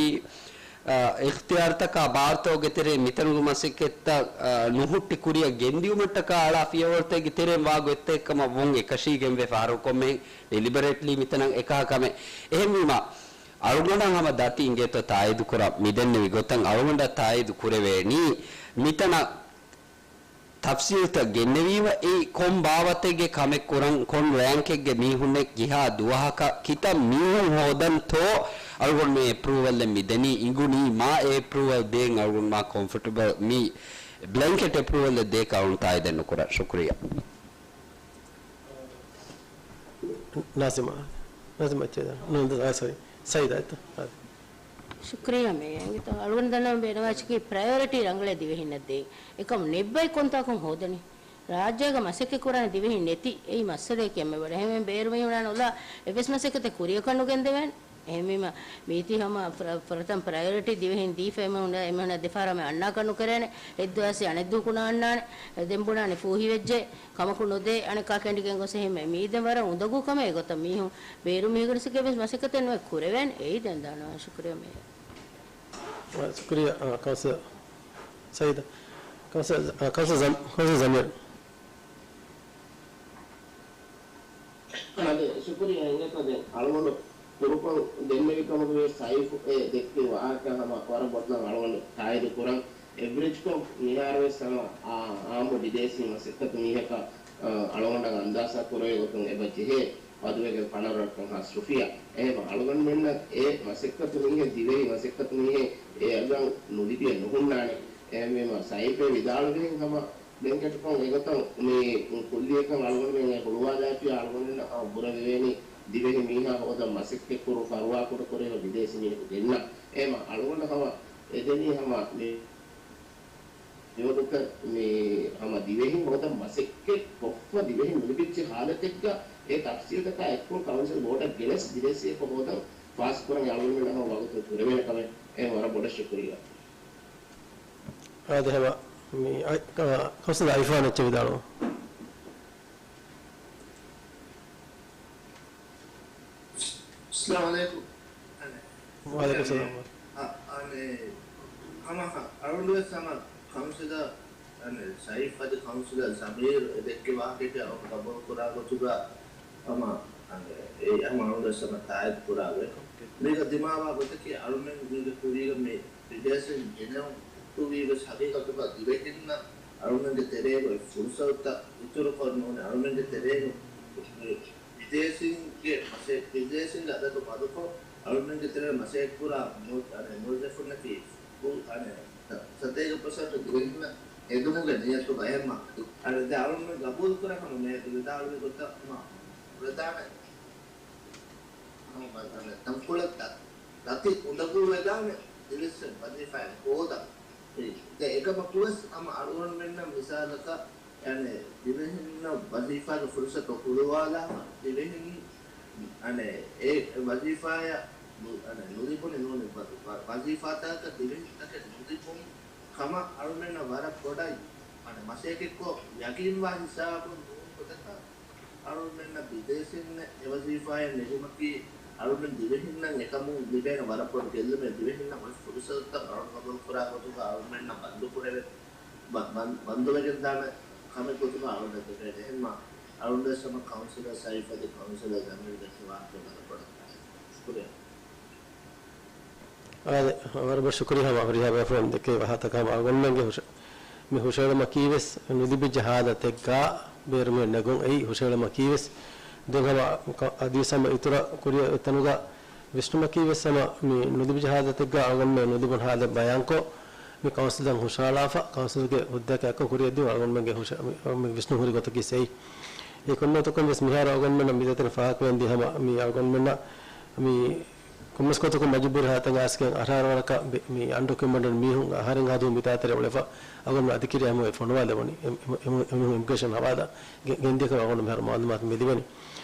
އާ، އިޚްތިޔާރުތަކާ ބާރުތަކުގެ ތެރެއިން މިތަނުގެ މަސައްކަތްތައް، އާ، ނުހުއްޓި ކުރިއަށް ގެންދިއުމަށްޓަކާ އަޅާ ފިޔަވަޅުތަކުގެ ތެރެއިން ވާ ގޮތްތަކެއް ކަމަށް ވުން އެކަށީގެންވޭ ފަހަރު ކޮންމެހެން ޑެލިބަރޭޓްލީ މިތަނަށް އެކަހަ ކަމެއް. އެހެންވީމަ، އަޅުގަނޑަށް ހަމަ ދަތި އިނގޭތޯ ތާއީދު ކުރަން މިދެންނެވި ގޮތަށް އަޅުގަނޑަށް ތާއީދު ކުރެވޭނީ މިތަނަށް ތަފްސީލްތައް ގެންނެވީމަ، އެއީ ކޮން ބާވަތެއްގެ ކަމެއް ކުރަން، ކޮން ރޭންކެއްގެ މީހުންނެއް ކިހާ ދުވަހަކަށް ކިތައް މީހުން ހޯދަންތޯ، އަޅުގަނޑުމެން އެޕްރޫވަލްއެއް މި ދެނީ އިނގުނީ، މާ އެ އެޕްރޫވަލް ދޭން އަޅުގަނޑު މާ ކޮމްފަޓަބަލް، މި ބްލެންކެޓް އެޕްރޫވަލްއެއް ދޭކަށް އަޅުން ތާއީދެއް ނުކުރަން. ޝުކުރިއްޔާ. ނާޒިމާ، ނާޒިމާ އެއްޗެއް ދާ. ނޫން، އާ، ސޮރީ. ސައީދާ އެއްތަ؟ އާ. ޝުކްރިއްޔާ މޭޔަރ. އިނގޭތޯ އަޅުގަނޑު ދަންނަވަން ބޭނުންވާ އެއްޗަކީ ޕްރަޔޮރިޓީ ރަނގަޅޭ ދިވެހިންނަށް ދޭން. އެކަމު ނެއްބައި ކޮންތާކުން ހޯދަނީ؟ ރާއްޖޭގަ މަސައްކަތް ކުރާނެ ދިވެހިން ނެތި. އެއީ މައްސަލަޔަކީ އެންމެ ބޮޑަށް. އެހެންވެ ބޭރު މީހުނާ ނުލާ އެއްވެސް މަސައްކަތެއް ކުރިޔަކަށް ނުގެންދެވޭނެ. އެހެންވީމަ، މީތި ހަމަ ފަ-، ފުރަތަމަ ޕްރަޔޮރިޓީ ދިވެހިން ދީފަ އެމީހުން، އެމީހުންނަށް ދެފަހަރަށް އަންނާކަށް ނުކެރޭނެ. އެއްދުވަސް އަނެއްދުވަހަކު ނާންނާނެ. ދެން ބުނާނެ ފޫހިވެއްޖެ، ކަމަކު ނުދޭ، އަނެއްކާ ކެނޑިގެން ގޮސް އެހެން. މީ ދެން ވަރަށް އުނދަގޫ ކަމެއް. އެގޮތަށް މީހުން ބޭރު މީހުންގެ ވެސް މަސައްކަތެއް ނުވެ ކުރެވޭނެ. އެއީ ދެން ދާނަވާ. ޝުކުރިއްޔާ މޭޔަރ. ޝުކުރިއްޔާ، އާ، ކައުންސިލަރ ސައީދާ. ކައުންސިލަރ، އާ، ކައުންސިލަރ ޒަމީރު. އާދެ، ޝުކުރިއްޔާ. އިނގޭތޯ ދެން އަޅުގަނޑު ކުރުކޮށް ދެންނެވި ކަމުގަ ވެސް ސައިފު އެ ދެއްކި ވާހަކަ ހަމަ ވަރަށް ބޮޑަށް އަޅުގަނޑު ތާއީދު ކުރަން. އެވްރެޖްކޮށް މިހާރު ވެސް ހަމަ އާ، އާއްމު ބިދޭސީ މަސައްކަތު މީހަކަށް، އާ، އަޅުގަނޑަށް އަންދާސާ ކުރެވޭ ގޮތުން އެބަ ޖެހޭ ވަދުވެގެން ފަނަރަ ރަށްކަން ހާސް ރުފިޔާ. އެހެންވެ އަޅުގަނޑުމެންނަށް އެ މަސައްކަތު މީހެއް، ދިވެހި މަސައްކަތު މީހެއް އެ އަގަށް ނުލިބިޔަ ނުހުންނާނެ. އެހެންވީމަ ސައިފޭ ވިދާޅުވިހެން ހަމަ ބެންކެޓްކޮށް އެގޮތަށް މި ކުއްލިއަކަށް އަޅުގަނޑުމެން އެ ހުޅުވާލާފިޔާ އަޅުގަނޑުމެންނަށް ހަމަ ބުރަވެވޭނީ ދިވެހި މީހާ ހޯދަން މަސައްކަތްކުރު ފަރުވާކުޑަ ކުރެވޭ ބިދޭސީ މީހަކު ގެންނަ. އެހެންވީމަ އަޅުގަނޑަށް ހަމަ އެދެނީ ހަމަ މި މިވަގުތަށް މި ހަމަ ދިވެހިން ހޯދަން މަސައްކަތް ކޮށްފަ ދިވެހިން ނުލިބިއްޖެ ހާލަތެއްގަ އެ ތަފްސީލްތަކާ އެއްކޮށް ކައުންސިލް ބޯޑަށް ގެނެސް ބިދޭސީއަކު ހޯދަން ފާސްކުރަން އަޅުގަނޑުމެންނަށް ހަމަ ވަގުތު ކުރެވޭނެ ކަމެއް. އެ ވަރަށް ބޮޑަށް ޝުކުރިއްޔާ. އާދެ، ހަމަ މި އައި-، ކަ-، ކައުންސިލަރ އައިފާން އެއްޗެއް ވިދާޅުވާ. އައްސަލާމު ޢަލައިކުމް. ވަޢަލައިކުމް ސަލާމް. އަ-، އަނެއް، ހަމަ އަޅުގަނޑުވެސް ހަމަ ކައުންސިލަރ، އަނެއް، ސައިފް އަދި ކައުންސިލަރ ޒަމީރު އެ ދެއްކި ވާހަކައަކީ އަޅުގަނޑު ގަބޫލު ކުރާ ގޮތުގަ ހަމަ، އަނެއް، އެ ހަމަ އަޅުގަނޑުވެސް ހަމަ ތާއީދު ކުރާ ގޮތް. މީގަ ދިމާވާ ގޮތަކީ އަޅުމެން މީގެ ކުރީގަ މި ބިދޭސީން ގެނެވުން ހުއްޓުވީ ވެސް ހަގީގަތުގަ ދިވެހިންނަށް އަޅުމެންގެ ތެރޭގަ އޮތް ފުރުސަތުތައް އިތުރުކޮށް ނޫނީ އަޅުމެންގެ ތެރޭގަ މި ބިދޭސީންގެ މަސައް-، ބިދޭސީންގެ އަދަދު މަދުކޮށް، އަޅުމެންގެ ތެރޭ މަސައްކަތްކުރާ މު-، އަނެ، މުވައްޒަފުންނަކީ ފު-، އަނެ، ސަ-، ސަތޭކަ ޕަސެންޓް ދިވެހިންނަށް އެދުމުގެ ނިޔަތުގައެއްމަ. އަނެ، ދެ އަޅުމެން ގަބޫލުކުރާ ހަމަ މޭދު ވިދާޅުވި ގޮތަށް ހަމަ ހުރެދާނެ. ހަމަ ބަ-، އަނެ، ތަންކޮޅެއް ދަ-، ދަތި އުނދަގޫވެދާނެ ދިވެއްސެއް ވަޒީފާއެއް ހޯދަން. ދެ އެކަމަކުވެސް ހަމަ އަޅުގަނޑުމެންނަށް މިސާލަކަށް އަނެ، ދިވެހިންނަށް ވަޒީފާގެ ފުރުސަތު ހުޅުވާލާފަ، ދިވެހިން، އަނެ، އެ ވަޒީފާޔަށް ނު-، އަނެ، ނުލިބުނެ ނޫނީ ވަ-، ވަ-، ވަޒީފާތަކަށް ދިވެހިންތަކެއް ނުލިބުން ކަމަށް އަޅުމެންނަށް ވަރަށް ބޮޑަށް، އަނެ، މަސައްކަތްކޮށް ޔަގީންވާ ހިސާބުން ނޫން ގޮތަކަށް އަޅުމެންނަށް ބިދޭސީންނެއް އެ ވަޒީފާޔަށް ނެގުމަކީ، އަޅުމެން ދިވެހިންނަށް އެކަމުން ލިބޭނެ ވަރަށް ބޮޑު ގެއްލުމެއް. ދިވެހިންނަށް އޮތް ފުރުސަތުތައް އަޅުން ގަބޫލުކުރާ ގޮތުގަ އަޅުމެންނަށް ބަންދު ކުރެވޭ. ބަ-، ބަން-، ބަންދުވެގެންދާނެ ކަމެއް ގޮތުގަ އަޅުގަނޑަށް ދެކެވޭ. އެހެންމަ އަޅުގަނޑުވެސް ހަމަ ކައުންސިލަރ ސައިފް އަދި ކައުންސިލަރ ޒަމީރުގެ ވާހަކަ ވަރަށް ބޮޑަށް ޝުކުރިއްޔާ. އާދެ، ވަރަށް ބޮޑަށް ޝުކުރިއްޔާ ހަމަ ހުރިހާ ބޭފުޅުން ދެއްކެވި ވާހަކަތަކަށް. ހަމަ އަޅުގަނޑުމެންގެ ހުށަ-، މި ހުށަހެޅުމަކީވެސް ނުލިބިއްޖެ ހާލަތެއްގަ ބޭރުމެއް ނެގުން. އެއީ ހުށަހެޅުމަކީވެސް ދެން ހަމަ ކަ-، އަދިވެސް ހަމަ އިތުރަށް ކުރިއަށް އޮތް ތަނުގަ ވިސްނުމަކީ ވެސް ހަމަ މި ނުލިބި ޖަހާލަތެއްގަ އަޅުގަނޑުމެން ނުލިބުނު ހާލަތް ބަޔާންކޮށް، މި ކައުންސިލަށް ހުށަހަޅާފަ، ކައުންސިލްގެ ހުއްދައަކަށް އެއްކޮށް ކުރިއަށްދިޔުން އަޅުގަނޑުމެންގެ ހުށަ-، މި، މި ވިސްނުން ހުރި ގޮތަކީ އެއީ. އެ ކޮންމެވެސް ގޮތަކުން ވެސް މިހާރު އަޅުގަނޑުމެންނަށް މި ދޭތެރެ ފާހަގަވެގެންދިޔަ ހަމަ މި އަޅުގަނޑުމެންނަށް މި ކޮންމެސް ގޮތަކުން މަޖުބޫރީ ހާލަތަށް އައިސްގެން އަހަރާރަވަރަކަށް ބެ-، މި އަންޑޮކިއުމެންޓެޑް މީހުން އަހަރެން ހަދުން މި ދޭތެރެ އުޅެފަ އަޅުގަނޑު އަދި ކިރިޔާ އެމްއޯއެ ފޮނުވާލެވުނީ. އެ-، އެ-، އެ-، އެ-، އިމިގްރޭޝަން ހަވާލާ ގެ-، ގެންދިޔަކަމަށް އަޅުގަނޑު މިހާރު މައުލޫމާތު މި ލިބެނީ.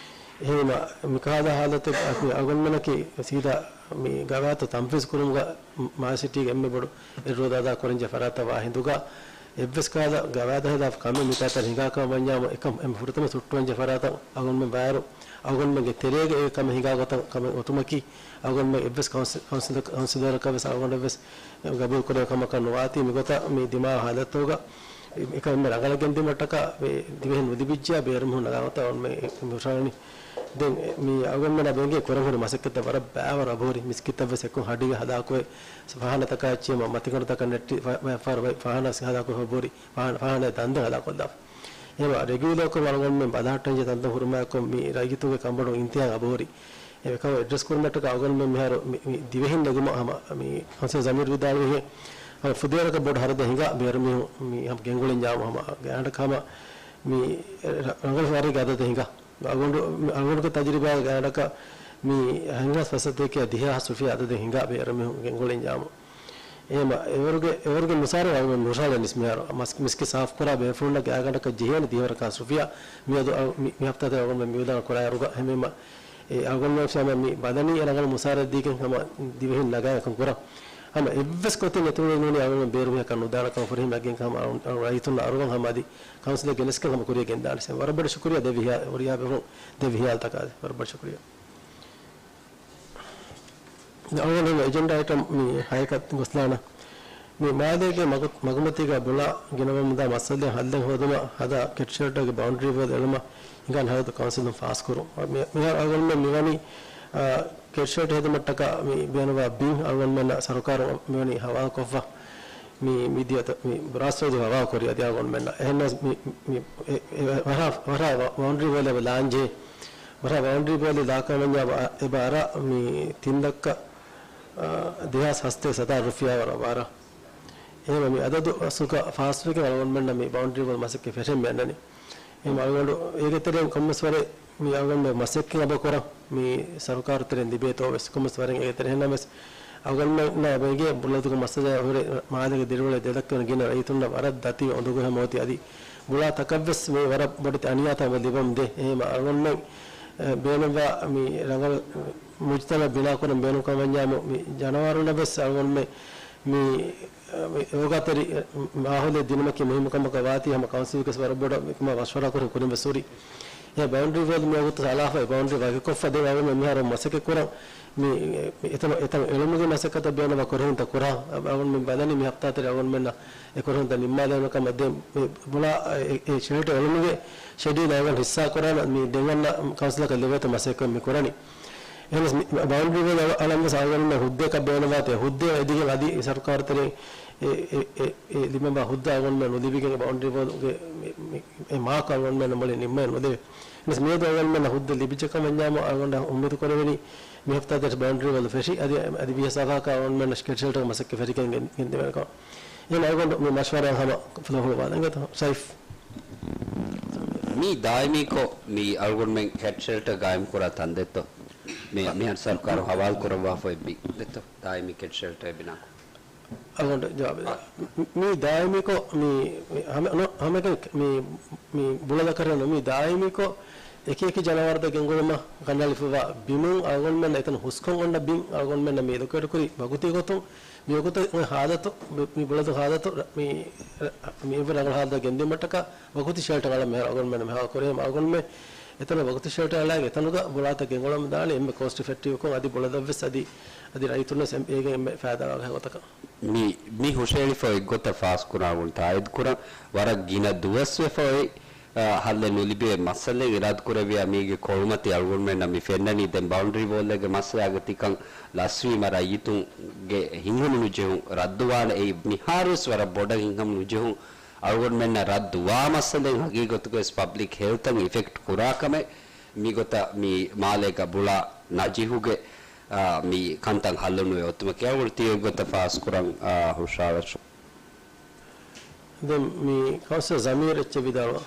އެހެންވީމަ، މިކަހަލަ ހާލަތެއް އަޅުގަނޑުމެންނަކީ ސީދާ މި ގަވާއިދު ތަންފީޒު ކުރުމުގަ މާލެ ސިޓީގެ އެންމެ ބޮޑު އެއް ރޯލް އަދާ ކުރަންޖެހޭ ފަރާތަށް ވާ ހިނދުގަ، އެއްވެސް ކަހަލަ ގަވާއިދަށް ހިލާފު ކަމެއް މިތާތަން ހިނގާ ކަމަށް ވަންޏާމު، އެކަމް އެންމެ ފުރަތަމަ ސުއްޓުވަންޖެހޭ ފަރާތަށް އަޅުގަނޑުމެން ބައިވަރު އަޅުގަނޑުމެންގެ ތެރޭގަ އެ ކަމެއް ހިނގާ ގޮތަށް ކަމެއް އޮތުމަކީ، އަޅުގަނޑުމެން އެއްވެސް ކައުންސި-، ކައުންސިލަ-، ކައުންސިލަރަކަށް ވެސް އަޅުގަނޑަށް ވެސް ގަބޫލު ކުރެވޭ ކަމަކަށް ނުވާތީ، މިގޮތަށް މި ދިމާވާ ހާލަތުގަ އެކަމެއް ރަނގަޅަށް ގެންދިއުމަށްޓަކާ ދިވެހިން ނުލިބިއްޖެޔާ ބޭރުމީހުން ނަގާ ގޮތަށް އަޅުގަނޑުމެން ހުށަހަޅަނީ. ދެން މި އަޅުގަނޑުމެންނާ ބެންގެ ކުރަން ހުރި މަސައްކަތްތައް ވަރަށް ބައިވަރު އަބަހުރި. މިސްކިތްތައް ވެސް އެކުން ހަޑިގަ ހަލާކުވެ، ފާހާނަތަކާ އެއްޗެއް މަ-، މަތިގަނޑުތަކަށް ނެއްޓި ފަ-، ފަ-، ފާހާނާ ހަލާކުވެ އަބަހުރި. ފާހާނާ، ފާހާނާ ދަންދެން ހަލާކޮށްލާފަ. އެހެންވީމަ ރެގިއުލަރކޮށް އަޅުގަނޑުމެން ބަލަހައްޓަންޖެހޭ ތަންތަން ހުރުމާއެކު މި ރައްޔިތުންގެ ކަންބޮޑުވުން އިންތިހާއަށް އަބަހުރި. އެ ކަމަށް އެޑްރެސް ކުރުމަށްޓަކާ އަޅުގަނޑުމެން މިހާރު މި، މި ދިވެހިން ނެގުމަށް ހަމަ މި ކައުންސިލް ޒަމީރު ވިދާޅުވިހެން ހަމަ ފުދޭވަރަކަށް ބޮޑު ހަރަދެއް ހިނގާ ބޭރުމީހުން މި ހަމަ ގެންގުޅެން ޖާމު ހަމަ ގާތްގަނޑަކަށް ހަމަ މި ރަ-، ރަނގަޅު ވަރެއްގެ އަދަދެއް ހިނގާ. އަޅުގަނޑު، އަޅުގަނޑުގެ ތަޖުރިބާގެ ގާތްގަނޑަކަށް މި ހަތްހާސް ފަސްސަތޭކަ ދިހަ ހާސް ރުފިޔާ އަދަދެއް ހިނގާ ބޭރުމީހުން ގެންގުޅެން ޖާމު. އެހެންވީމަ އެވަރުގެ، އެވަރުގެ މުސާރަ އަޅުގަނޑު ހުށަހަޅަނީސް މިހާރު މަސް-، މިސްކިތް ސާފުކުރާ ބޭފުޅުންނަށް ގާތްގަނޑަކަށް ޖެހޭނެ ދިހަވަރަކާ ރުފިޔާ މިއަދު އަޅު-، މި، މި ހަފްތާތެރޭ އަޅުގަނޑު މި ވިދާޅު ކުރާއިރުގަ. އެހެންވީމަ އެ އަޅުގަނޑުމެން ހަމަ މި ބަލަނީ އެ ރަނގަޅު މުސާރަ ދީގެން ހަމަ ދިވެހިން ނަގާ އެކަން ކުރަން. ހަމަ އެއްވެސް ގޮތެއް ނެތުމުގެ ނޫނީ އަޅުގަނޑު ބޭރުމީހަކަށް ނުދާނެ ކަމަށް ފުރިހަމަ ގެން ހަމަ އަޅު-، އަޅު ރައްޔިތުންނަށް އަރުވަން ހަމަ އަދި ކައުންސިލަށް ގެނެސްގެން ހަމަ ކުރިއަށް ގެންދާނެ. ވަރަށް ބޮޑަށް ޝުކުރިއްޔާ ދެ ވިހާ-، ހުރިހާ ބޭފުޅުން ދެ ވިހާރަތަކާ ވަރަށް ބޮޑަށް ޝުކުރިއްޔާ. އަޅުގަނޑު އެޖެންޑާ އައިޓަމް މި ހައެއް ގޮސްލާނަން. މި މާލޭގެ މަގު-، މަގުމަތީގަ ބުޅާ ގިނަވަމުންދާ މައްސަލައިން ހައްލެއް ހޯދުމަށް ހަދާ ކެޓް ޝެލްޓަރގެ ބައުންޑަރީ ވޯލް އެޅުމަށް ހިނގާނެ ހަރަދު ކައުންސިލުން ފާސްކުރުން. މި-، މިހާރު އަޅުގަނޑުމެން މިވަނީ، އާ، ކެޓް ޝެލްޓަރ ހެދުމަށްޓަކާ މި ބޭނުންވާ ބިން އަޅުގަނޑުމެންނަށް ސަރުކާރުން މިވަނީ ހަވާލުކޮށްފަ. މި، މި ދިޔަތަ-، މި ރާސްތުވެދި ހަވާލު ކުރި އަދި އަޅުގަނޑުމެންނަށް. އެހެންނަމަވެސް މި، މި، އެ، އެ، ވަރަށް، ވަރަށް ބައުންޑަރީ ވޯލް އެބަ ލާންޖެހޭ. ވަރަށް ބައުންޑަރީ ވޯލް ލާކަމަންޏާ އެބަ އަރާ މި ތިން ލައްކަ، އާ، ދެހާސް ހަސަތޭކަ ސަތާރަ ރުފިޔާ ވަރަށް ވަރަށް. އެހެންވީމަ މި އަދަދު އަސްލުގަ ފާސްވެގެން އަޅުގަނޑުމެންނަށް މި ބައުންޑަރީ ވޯލް މަސައްކަތް ފެށެން މި އަންނަނީ. އެހެންވީމަ އަޅުގަނޑު އޭގެ ތެރެއިން ކޮންމެސް ވަރެއް މި އަޅުގަނޑު މަސައްކަތް އެބަ ކުރަން މި ސަރުކާރު ތެރެއިން ލިބޭތޯ ވެސް ކޮންމެސް ވަރެއް އޭގެ ތެރެއިން. އެހެންނަމަވެސް އަޅުގަނޑުމެންނަށް ބެނގޭ ބުޅަދޫގެ މައްސަލަ ހުރެ މާލޭގެ ދިރިއުޅޭ ދެ ލައްކަ ގިނަ ރައްޔިތުންނަށް ވަރަށް ދަތިވެ އުނދަގޫ ހަމަ އޮތީ އަދި ބުޅާ ތަކަށްވެސް މި ވަރަށް ބޮޑެތި އަނިޔާތައް ހަމަ ލިބަމުން ދޭ. އެހެންވީމަ އަޅުގަނޑުމެން، އެ، ބޭނުންވާ މި ރަނގަޅު މުޖުތަމައެއް ބިނާކުރަން ބޭނުންކަމަށް ވަންޏާމު މި ޖަނަވާރުންނަށް ވެސް އަޅުގަނޑުމެން މި މި އޯގާތެރި މާހައުލެއް ދިނުމަކީ މުހިއްމު ކަމަކަށް ވާތީ ހަމަ ކައުންސިލްގެ ވަރަށް ބޮޑަށް މަޝްވަރާ ކުރިން ކުރިން ވެސް ހުރި. އެ ބައުންޑަރީ ވޯލް މި ވަގުތު ސަލާފައި ބައުންޑަރީ ވަކިކޮށްފަ ދެން އަޅުގަނޑު މިހާރު މަސައްކަތް ކުރަން މި އެތަން، އެތަން އެޅުމުގެ މަސައްކަތަށް ބޭނުންވާ ކުރިންތައް ކުރާ. އަޅުގަނޑު މި ބަލަނީ މި ހަފްތާތެރޭ އަޅުގަނޑުމެންނަށް އެ ކުރިންތައް ނިންމާލެވޭނެ ކަމަށް. ދެން މި ބުޅާ އެ، އެ ޝެލްޓަރ އެޅުމުގެ ޝެޑިއުލް އަޅުގަނޑު ހިއްސާ ކުރާނަން މި ދެން އަންނަ ކައުންސިލަކަށް ލެވޭތޯ މަސައްކަތް މި ކުރަނީ. އެހެނަސް މި ބައުންޑަރީ ވޯލް އަޅަން ވެސް އަޅުގަނޑުމެން ހުއްދައަކަށް ބޭނުންވާތީ ހުއްދައެއް އެދިގެން އަދި ސަރުކާރު ތެރެއިން އެ، އެ، އެ، އެ ލިބެންވާ ހުއްދަ އަޅުގަނޑުމެން ނުލިބިގެން ބައުންޑަރީ ވޯލްގެ މި، މި، އެ މާކް އަޅުގަނޑުމެން މުޅި ނިންމައެއް ނުދެވޭ. އެހެނަސް މިއަދު އަޅުގަނޑުމެން ހުއްދަ ލިބިއްޖެ ކަމަށް ވަންޏާމު އަޅުގަނޑަށް އުއްމީދު ކުރެވެނީ މި ހަފްތާ ދެއް ބައުންޑަރީ ވޯލް ފެށި، އަދި، އަދި ވީހާ ސާފާކާ އަޅުގަނޑުމެންނަށް ކެޓް ޝެލްޓަރ މަސައްކަތް ފެށިގެން ގެން، ގެންދެވޭނެ ކަމަށް. އެހެން އަޅުގަނޑު މި މަޝްވަރާ ހަމަ ފުލޯ ހުޅުވާލަން ގެތޯ. ސައިފް. މި ދާއިމީކޮށް މި އަޅުގަނޑުމެން ކެޓް ޝެލްޓަރ ގާއިމް ކުރާ ތަން ދެއްތޯ؟ މި، މިހާރު ސަރުކާރު ހަވާލު ކުރައްވާފައި އެއްބި ދެއްތޯ؟ ދާއިމީ ކެޓް ޝެލްޓަރ ބިނާކޮށް. އަޅުގަނޑު ޖަވާބު ދޭ. މި ދާއިމީކޮށް މި، މި ހަމަ-، ނު-، ހަމައެކަނި މި، މި ބުޅަލަކަށް ނު-، މި ދާއިމީކޮށް އެކި އެކި ޖަނަވާރުތައް ގެންގުޅުމަށް ކަނޑައަޅިފައިވާ ބިމުން އަޅުގަނޑުމެންނަށް އެތަން ހުސްކޮށް އޮންނަ ބިން އަޅުގަނޑުމެންނަށް މި އެލޮކޭޓް ކުރި ވަގުތީ ގޮތުން މި ވަގުތު ހާލަތު، މި، މި ބުޅަލު ހާލަތު، މި، މި އެއްވެ ރަނގަޅު ހާލަތަށް ގެންދިއުމަށްޓަކާ ވަގުތީ ޝެލްޓަރ އަޅަން މިހާރު އަޅުގަނޑުމެން މިހާރު ކުރީ. އަޅުގަނޑުމެން އެތަނަށް ވަގުތީ ޝެލްޓަރ އަޅާގެން އެތަނުގަ ބުޅާތައް ގެންގުޅަމުން ދާނެ އެންމެ ކޯސްޓް އިފެކްޓިވްކޮށް އަދި ބުޅަލަށްވެސް އަދި، އަދި ރައްޔިތުންވެސް އެ-، އޭގެން އެންމެ ފައިދާ ލާގެ ގޮތަކަށް. މި، މި ހުށައެޅިފަ އޮތް ގޮތަށް ފާސްކުރާ ގުން ތާއީދު ކުރަން ވަރަށް ގިނަ ދުވަސްވެފަ އޮތް، އަ، ހައްލެއް ނުލިބޭ މައްސަލައެއް އިރާދަކުރެއްވިޔާ މީގެ ކޮޅުމަތި އަޅުގަނޑުމެންނަށް މި ފެންނަނީ ދެން ބައުންޑަރީ ވޯލްއެއްގެ މައްސަލާގަ ތިކަން ލަސްވީމަ ރައްޔިތުންގެ ހިތްހަމަ ނުޖެހުން ރައްދުވާނެ އެއީ މިހާރުވެސް ވަރަށް ބޮޑަށް ހިތްހަމަ ނުޖެހުން އަޅުގަނޑުމެންނަށް ރައްދުވާ މައްސަލައެއް ހަގީގަތުގަވެސް ޕަބްލިކް ހެލްތަށް އިފެކްޓް ކުރާ ކަމެއް މިގޮތަށް މި މާލޭގަ ބުޅާ ނަޖިހުގެ، އާ، މި ކަންތައް ހައްލުނުވެ އޮތުމަކީ އަޅުގަނޑު ތި އޮތްގޮތަށް ފާސްކުރަން، އާ، ހުށައަޅަން. ދެން މި ކައުންސިލަރ ޒަމީރު އެއްޗެއް ވިދާޅުވާ.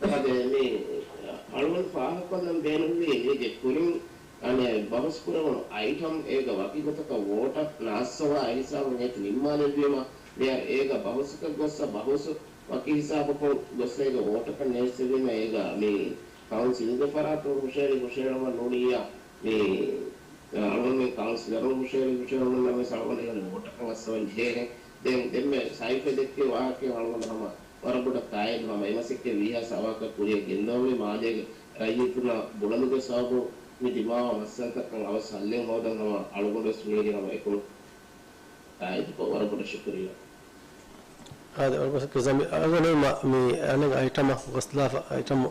އާދެ، މި އަޅުގަނޑު ފާހަގަކޮށްލަން ބޭނުންވީ މީގެ ކުރިން، އަނެއް، ބަހުސް ކުރެވުނު އައިޓަމް އޭގަ ވަކި ގޮތަކަށް ވޯޓަށް ނާއްސަވާ އެހިސާބުން އޭތި ނިންމާލެއްވީމަ، މިހާރު އޭގަ ބަހުސަކަށް ގޮއްސަ ބަހުސް ވަކި ހިސާބަކުން ގޮއްސަ އޭގަ ވޯޓަކަށް ނޭއްސެވީމަ އޭގަ މި ކައުންސިލްގެ ފަރާތުން ހުށައެޅި ހުށައެޅުމަށް ނޫނިއްޔާ މި އަޅުގަނޑުމެން ކައުންސިލަރުން ހުށައެޅި ހުށައެޅުމުންނަށް ވެސް އަޅުގަނޑު އެހެން ވޯޓަކަށް އައްސަވަން ޖެހޭހެން. ދެން ދެންމެ ސައިފް ދެއްކި ވާހަކައިން އަޅުގަނޑު ހަމަ ވަރަށް ބޮޑަށް ތާއީދު ހަމަ އެމަސެއްކެ ވީހާ ސަވާކަށް ކުރިއަށް ގެންދަވަނީ މާލޭގެ ރައްޔިތުންނަށް ބުޅަލުގެ ސަބަބުން މި ދިމާވާ މައްސަލަތަކަށް އަވަސް ހައްލެއް ހޯދަން ހަމަ އަޅުގަނޑުވެސް މީގެ ހަމަ އެކު ތާއީދުކޮށް ވަރަށް ބޮޑަށް ޝުކުރިއްޔާ. އާދެ، އަޅުގަނޑު ޒަމީ-، އަޅުގަނޑު މަ-، މި އަނެއް އައިޓަމަށް ގޮސްލާފަ، އައިޓަމް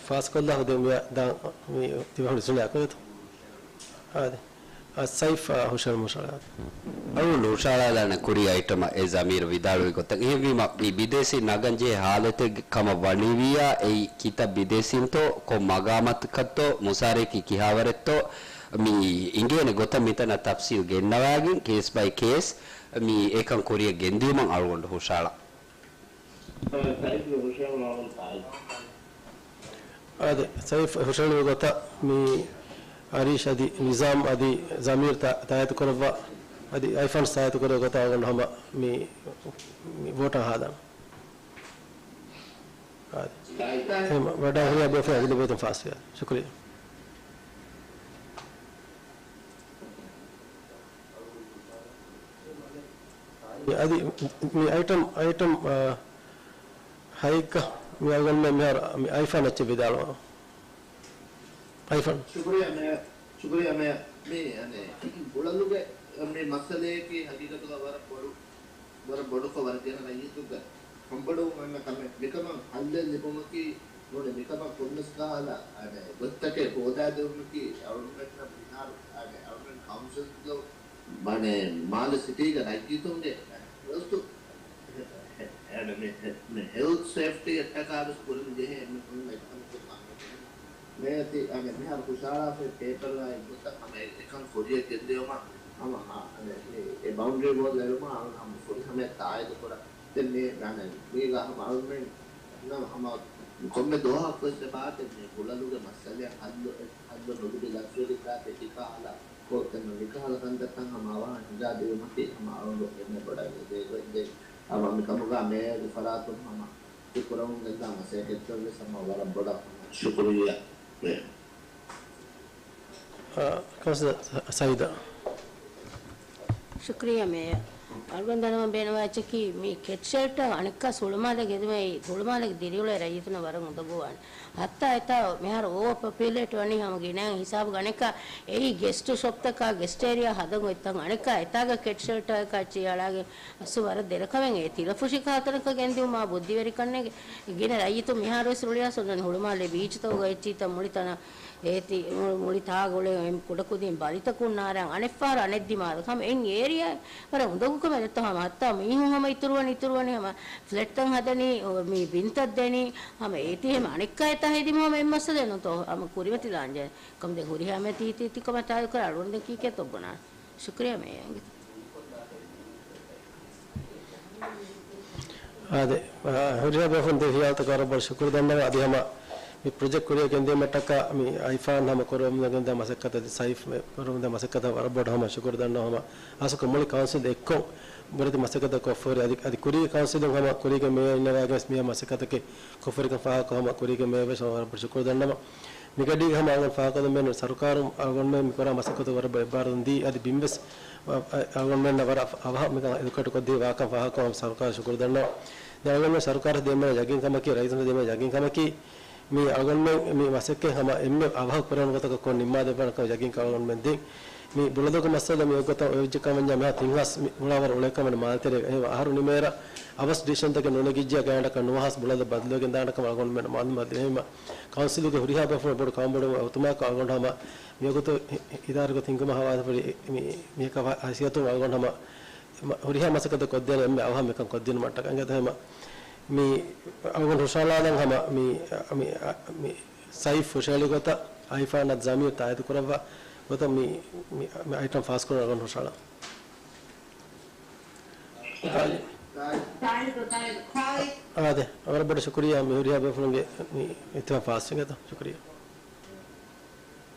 ފާސްކޮށްލާފަ ދެން މި ދާ-، މި ތިބަހުން އިސްނަ އަކުރެތު. އާދެ. އަ، ސައިފް، އަ، ހުށަހެޅުމަށް އަޅާ. އަޅުގަނޑު ހުށަހަޅާލާނެ ކުރީ އައިޓަމަށް އެ ޒަމީރު ވިދާޅުވި ގޮތަށް. އެހެންވީމަ، މި ބިދޭސީން ނަގަން ޖެހޭ ހާލަތެއް ކަމަށް ވަނީވިއްޔާ، އެއީ ކިތައް ބިދޭސީންތޯ، ކޮން މަގާމަތަކަށްތޯ، މުސާރައަކީ ކިހާވަރެއްތޯ، މި އިނގޭނެ ގޮތަށް މިތަނަށް ތަފްސީލް ގެންނަވާގެން ކޭސް ބައި ކޭސް މި އެކަން ކުރިއަށް ގެންދިއުމަށް އަޅުގަނޑު ހުށަހަޅާ. އާދެ، ސައިފް ހުށަހެޅުނު ގޮތަށް މި އަރީޝް އަދި ނިޒާމް އަދި ޒަމީރް ތާ-، ތާއީދު ކުރައްވާ، އަދި އައިފާން ތާއީދު ކުރެއްވި ގޮތަށް އަޅުގަނޑު ހަމަ މި، މި ވޯޓަށް ހާދަން. އާދެ. އެހެން ވަޑާ ހުރިހާ ބޭފުޅުން އަގުލެއްވޭތަން ފާސްވިޔާ. ޝުކުރިއްޔާ. އަދި މި އައިޓަމް، އައިޓަމް، އާ، ހައެއްގަ މި އަޅުގަނޑުމެން މިހާރު މި އައިފާން އެއްޗެއް ވިދާޅުވާ. އައިފާން. ޝުކުރިއްޔާ މޭޔަރ، ޝުކުރިއްޔާ މޭޔަރ. މި، އަނެ، ބުޅަލުގެ މި މައްސަލަޔަކީ ހަގީގަތުގަ ވަރަށް ބޮޑު، ވަރަށް ބޮޑުކޮށް ވަރަށް ގިނަ ރައްޔިތުންގެ ކަންބޮޑުވުން އޮންނަ ކަމެއް. މިކަމަށް ހައްލެއް ލިބުމަކީ ނޫނީ މިކަމަށް ކޮންމެސް ކަހަލަ، އަނެ، ގޮތްތަކެއް ހޯދާދެވުމަކީ އަޅުގަނޑުމެންނަށް މިހާރު، އަނެ، އަޅުގަނޑު ކައުންސިލްގެ މާލެ ސިޓީގެ ރައްޔިތުންގެ ހެލްތު، އަނެ، މި، މި ހެލްތު ސޭފްޓީ އަށްޓަކާވެސް ކުރަން ޖެހޭ އެންމެ ކުރިން އެކަން ކުރަން. މޭޔަރ ތި، އަނެ، މިހާރު ހުށަހަޅާފައި ޕޭޕަރުގައި އެއްގޮތަށް ހަމަ އެ، އެކަން ކުރިއަށް ގެންދިޔުމަށް ހަމަ، އާ، އަނެ، މި، އެ ބައުންޑްރީ ވޯލް އެޅުމަށް އަޅުން ހަމަ ފުރިހަމަޔަށް ތާއީދު ކުރަން. ދެން މި، އަނެ، މީގަ ހަމަ އަޅުމެން ނަމަ ހަމަ ކޮންމެ ދުވަހަކުވެސް އެބާތެ މި ބުޅަލުގެ މައްސަލައަށް ހައްލު، ހައްލު ނުލިބި ލަސްވެގެންދާތީ ކިކާ ހަލަ ކޯ ތެން މިކަހަލަ ކަންތައްތައް ހަމަ އަވަހަށް ހިނގާދިޔުމަކީ ހަމަ އަޅުގަނޑު އެންމެ ބޮޑަށް އެދޭ ގޮތް. ދެން ހަމަ މިކަމުގަ މޭޔަރގެ ފަރާތުން ހަމަ ތި ކުރަމުން ގެންދާ މަސައްކަތްތައްވެސް ހަމަ ވަރަށް ބޮޑަށް ހަމަ ޝުކުރިއްޔާ. އާ، ކައުންސިލަރ ސައީދާ. ޝުކުރިއްޔާ މޭޔަރ. އަޅުގަނޑު ދަންނަވަން ބޭނުންވާ އެއްޗަކީ މި ކެޓް ޝެލްޓަރ އަނެއްކާ ހުޅުމާލެ ގެންދިއުމަށް ހުޅުމާލެ ދިރިއުޅޭ ރައްޔިތުންނަށް ވަރަށް އުނދަގޫވާނެ. ހައްތާ އެތާ މިހާރު އޯވަރ ޕޮޕިއުލޭޓް ވަނީ ހަމަ ގިނައިން ހިސާބުގަ އަނެއްކާ އެއީ ގެސްޓު ޝޮޕްތަކާ ގެސްޓް އޭރިއާ ހަދަން އޮތްތަން އަނެއްކާ އެތާގަ ކެޓް ޝެލްޓަރަކާ އެއްޗެއް އަޅާގެން އަސްލު ވަރަށް ދެރަކަމެއް އެ ތިލަފުށި ކަހަލަ ތަނަކަށް ގެންދިއުމާ ބުއްދިވެރިކަންނޭނގެ ގިނަ ރައްޔިތުން މިހާރުވެސް ރުޅިއައިސް އޮންނަން ހުޅުމާލެ ބީޗުތަކުގަ އެއްޗިތައް މުޅި ތަނަށް އޭތި މު-، މުޅި ތާގުޅޭ އެ ކުޑަކުދިން ބަލިތަކުން ނާރާން އަނެއްފަހަރު އަނެއް ދިމާލަށް ހަމަ އެއް އޭރިއާ ވަރަށް އުނދަގޫކަމެއް ދެއްތޯ ހަމަ ހައްތާ މީހުން ހަމަ އިތުރުވަނީ އިތުރުވަނީ ހަމަ ފްލެޓްތައް ހަދަނީ މި ބިންތައް ދެނީ ހަމަ އޭތި ހަމަ އަނެއްކާ އެތާ ހެދިމަ ހަމަ އެއް މައްސަލައެއް ނޫންތޯ ހަމަ ކުރިމަތިލާންޖެ ކަމުދެން ހުރިހާ މެ ތީ ތީ ތިކަމަށް ތާދުކަރ އަޅުގަނޑު ދެން ކީކޭ ތޮއްބުނާ ޝުކްރިޔާ މޭ އަނގި. އާދެ، އާ، ހުރިހާ ބޭފުޅުން ދޭ ހިޔާލުތަކަށް ވަރަށް ބޮޑަށް ޝުކުރު ދަންނަވަން. އަދި ހަމަ މި ޕްރޮޖެކްޓް ކުރިއަށް ގެންދިޔުމަށްޓަކާ މި އައިފާން ހަމަ ކުރަމުންދާ ގެންދާ މަސައްކަތަށް އަދި ސައިފް ކުރަމުންދާ މަސައްކަތަށް ވަރަށް ބޮޑަށް ހަމަ ޝުކުރު ދަންނަވަން. ހަމަ އަސަކު މުޅި ކައުންސިލް އެއްކޮށް ބުރެދި މަސައްކަތަށް ކޮށްފަހުރި އަދި، އަދި ކުރީގެ ކައުންސިލުން ހަމަ ކުރީގެ މޭޔަރ އިންނަވާގެން ވެސް މިހާ މަސައްކަތަކެއް ކޮށްފަހުރިކަން ފާހަގަކޮށް ހަމަ ކުރީގެ މޭޔަރ ވެސް ވަރަށް ބޮޑަށް ޝުކުރު ދަންނަވަން. މިގަޑީގަ ހަމަ އަޅުގަނޑު ފާހަގަކޮށްލަން ބޭނުން ސަރުކާރުން އަޅުގަނޑުމެން މި ކުރާ މަސައްކަތުގެ ވަރަށް ބޮޑަށް އެއްބާރުލުން ދީ އަދި ބިންވެސް އަ-، އަ-، އަޅުގަނޑުމެންނަށް ވަރަށް އަވަހަށް މިކަން އެދުކަޓުކޮށްދީ ވާކަން ފާހަގަކޮށް ހަމަ ސަރުކާރަށް ޝުކުރު ދަންނަވަން. ދެން އަޅުގަނޑުމެން ސަރުކާރަށް ދޭން ބޭނުން ޔަގީންކަމަކީ، ރައީސުންނަށް ދޭން ބޭނުން ޔަގީންކަމަކީ، މި އަޅުގަނޑުމެން މި މަސައްކަތް ހަމަ އެންމެ އަވަހަށް ކުރެވުނު ގޮތަކަށް ކޮށް ނިންމާދެއްވާނެ ކަމަށް ޔަގީންކަމަށް އަޅުގަނޑުމެން ދޭން. މި ބުޅަދޮގު މައްސަލަ މި އޮތްގޮތަށް އޮތްވެއްޖެ ކަމަށް މިހާ ތިން ހާސް މި އުޅާވަރު އުޅޭ ކަމެއް ނު މާލެ ތެރޭގަ. އެހެން އަހަރު ނިމޭއިރަށް އަވަސް ޑިސިޝަންތަކެއް ނުނެގިއްޖެ ގާތްގަނޑަކަށް ނުވަހަސް ބުޅަދޮށް ބަދަލުވެގެން ދާނެ ކަމަށް އަޅުގަނޑުމެން މާލޫމާތު ދިނީމަ، ކައުންސިލުގެ ހުރިހާ ބޭފުޅުން ބޮޑު ކަމަށް ބޮޑު އޮތުމާކަށް އަޅުގަނޑު ހަމަ މިވަގުތު އި-، އި-، އިދާރަކޮށް ހިންގުމަށް ހަވާލުފުޅި މި-، މި-، މި ހައިސިއްޔަތުން އަޅުގަނޑު ހަމަ މަ-، ހުރިހާ މަސައްކަތެއް ކޮށްދޭނެ އެންމެ އަވަހަށް މިކަން ކޮށްދިނުމަށްޓަކައި އިނގޭތޯ ހަމަ މި އަޅުގަނޑު ހުށަހަޅާލަން ހަމަ މި، މި، މި ސައިފް ހުށަހެޅި ގޮތަށް އައިފާން އަދި ޒަމީރު ތާއީދު ކުރައްވާ ގޮތަށް މި، މި، މި އައިޓަމް ފާސްކުރަން އަޅުގަނޑު ހުށަހަޅާ. އާދެ، ވަރަށް ބޮޑަށް ޝުކުރިއްޔާ މި ހުރިހާ ބޭފުޅުންގެ މި އިތުފާ ފާސް އިނގޭތޯ. ޝުކުރިއްޔާ.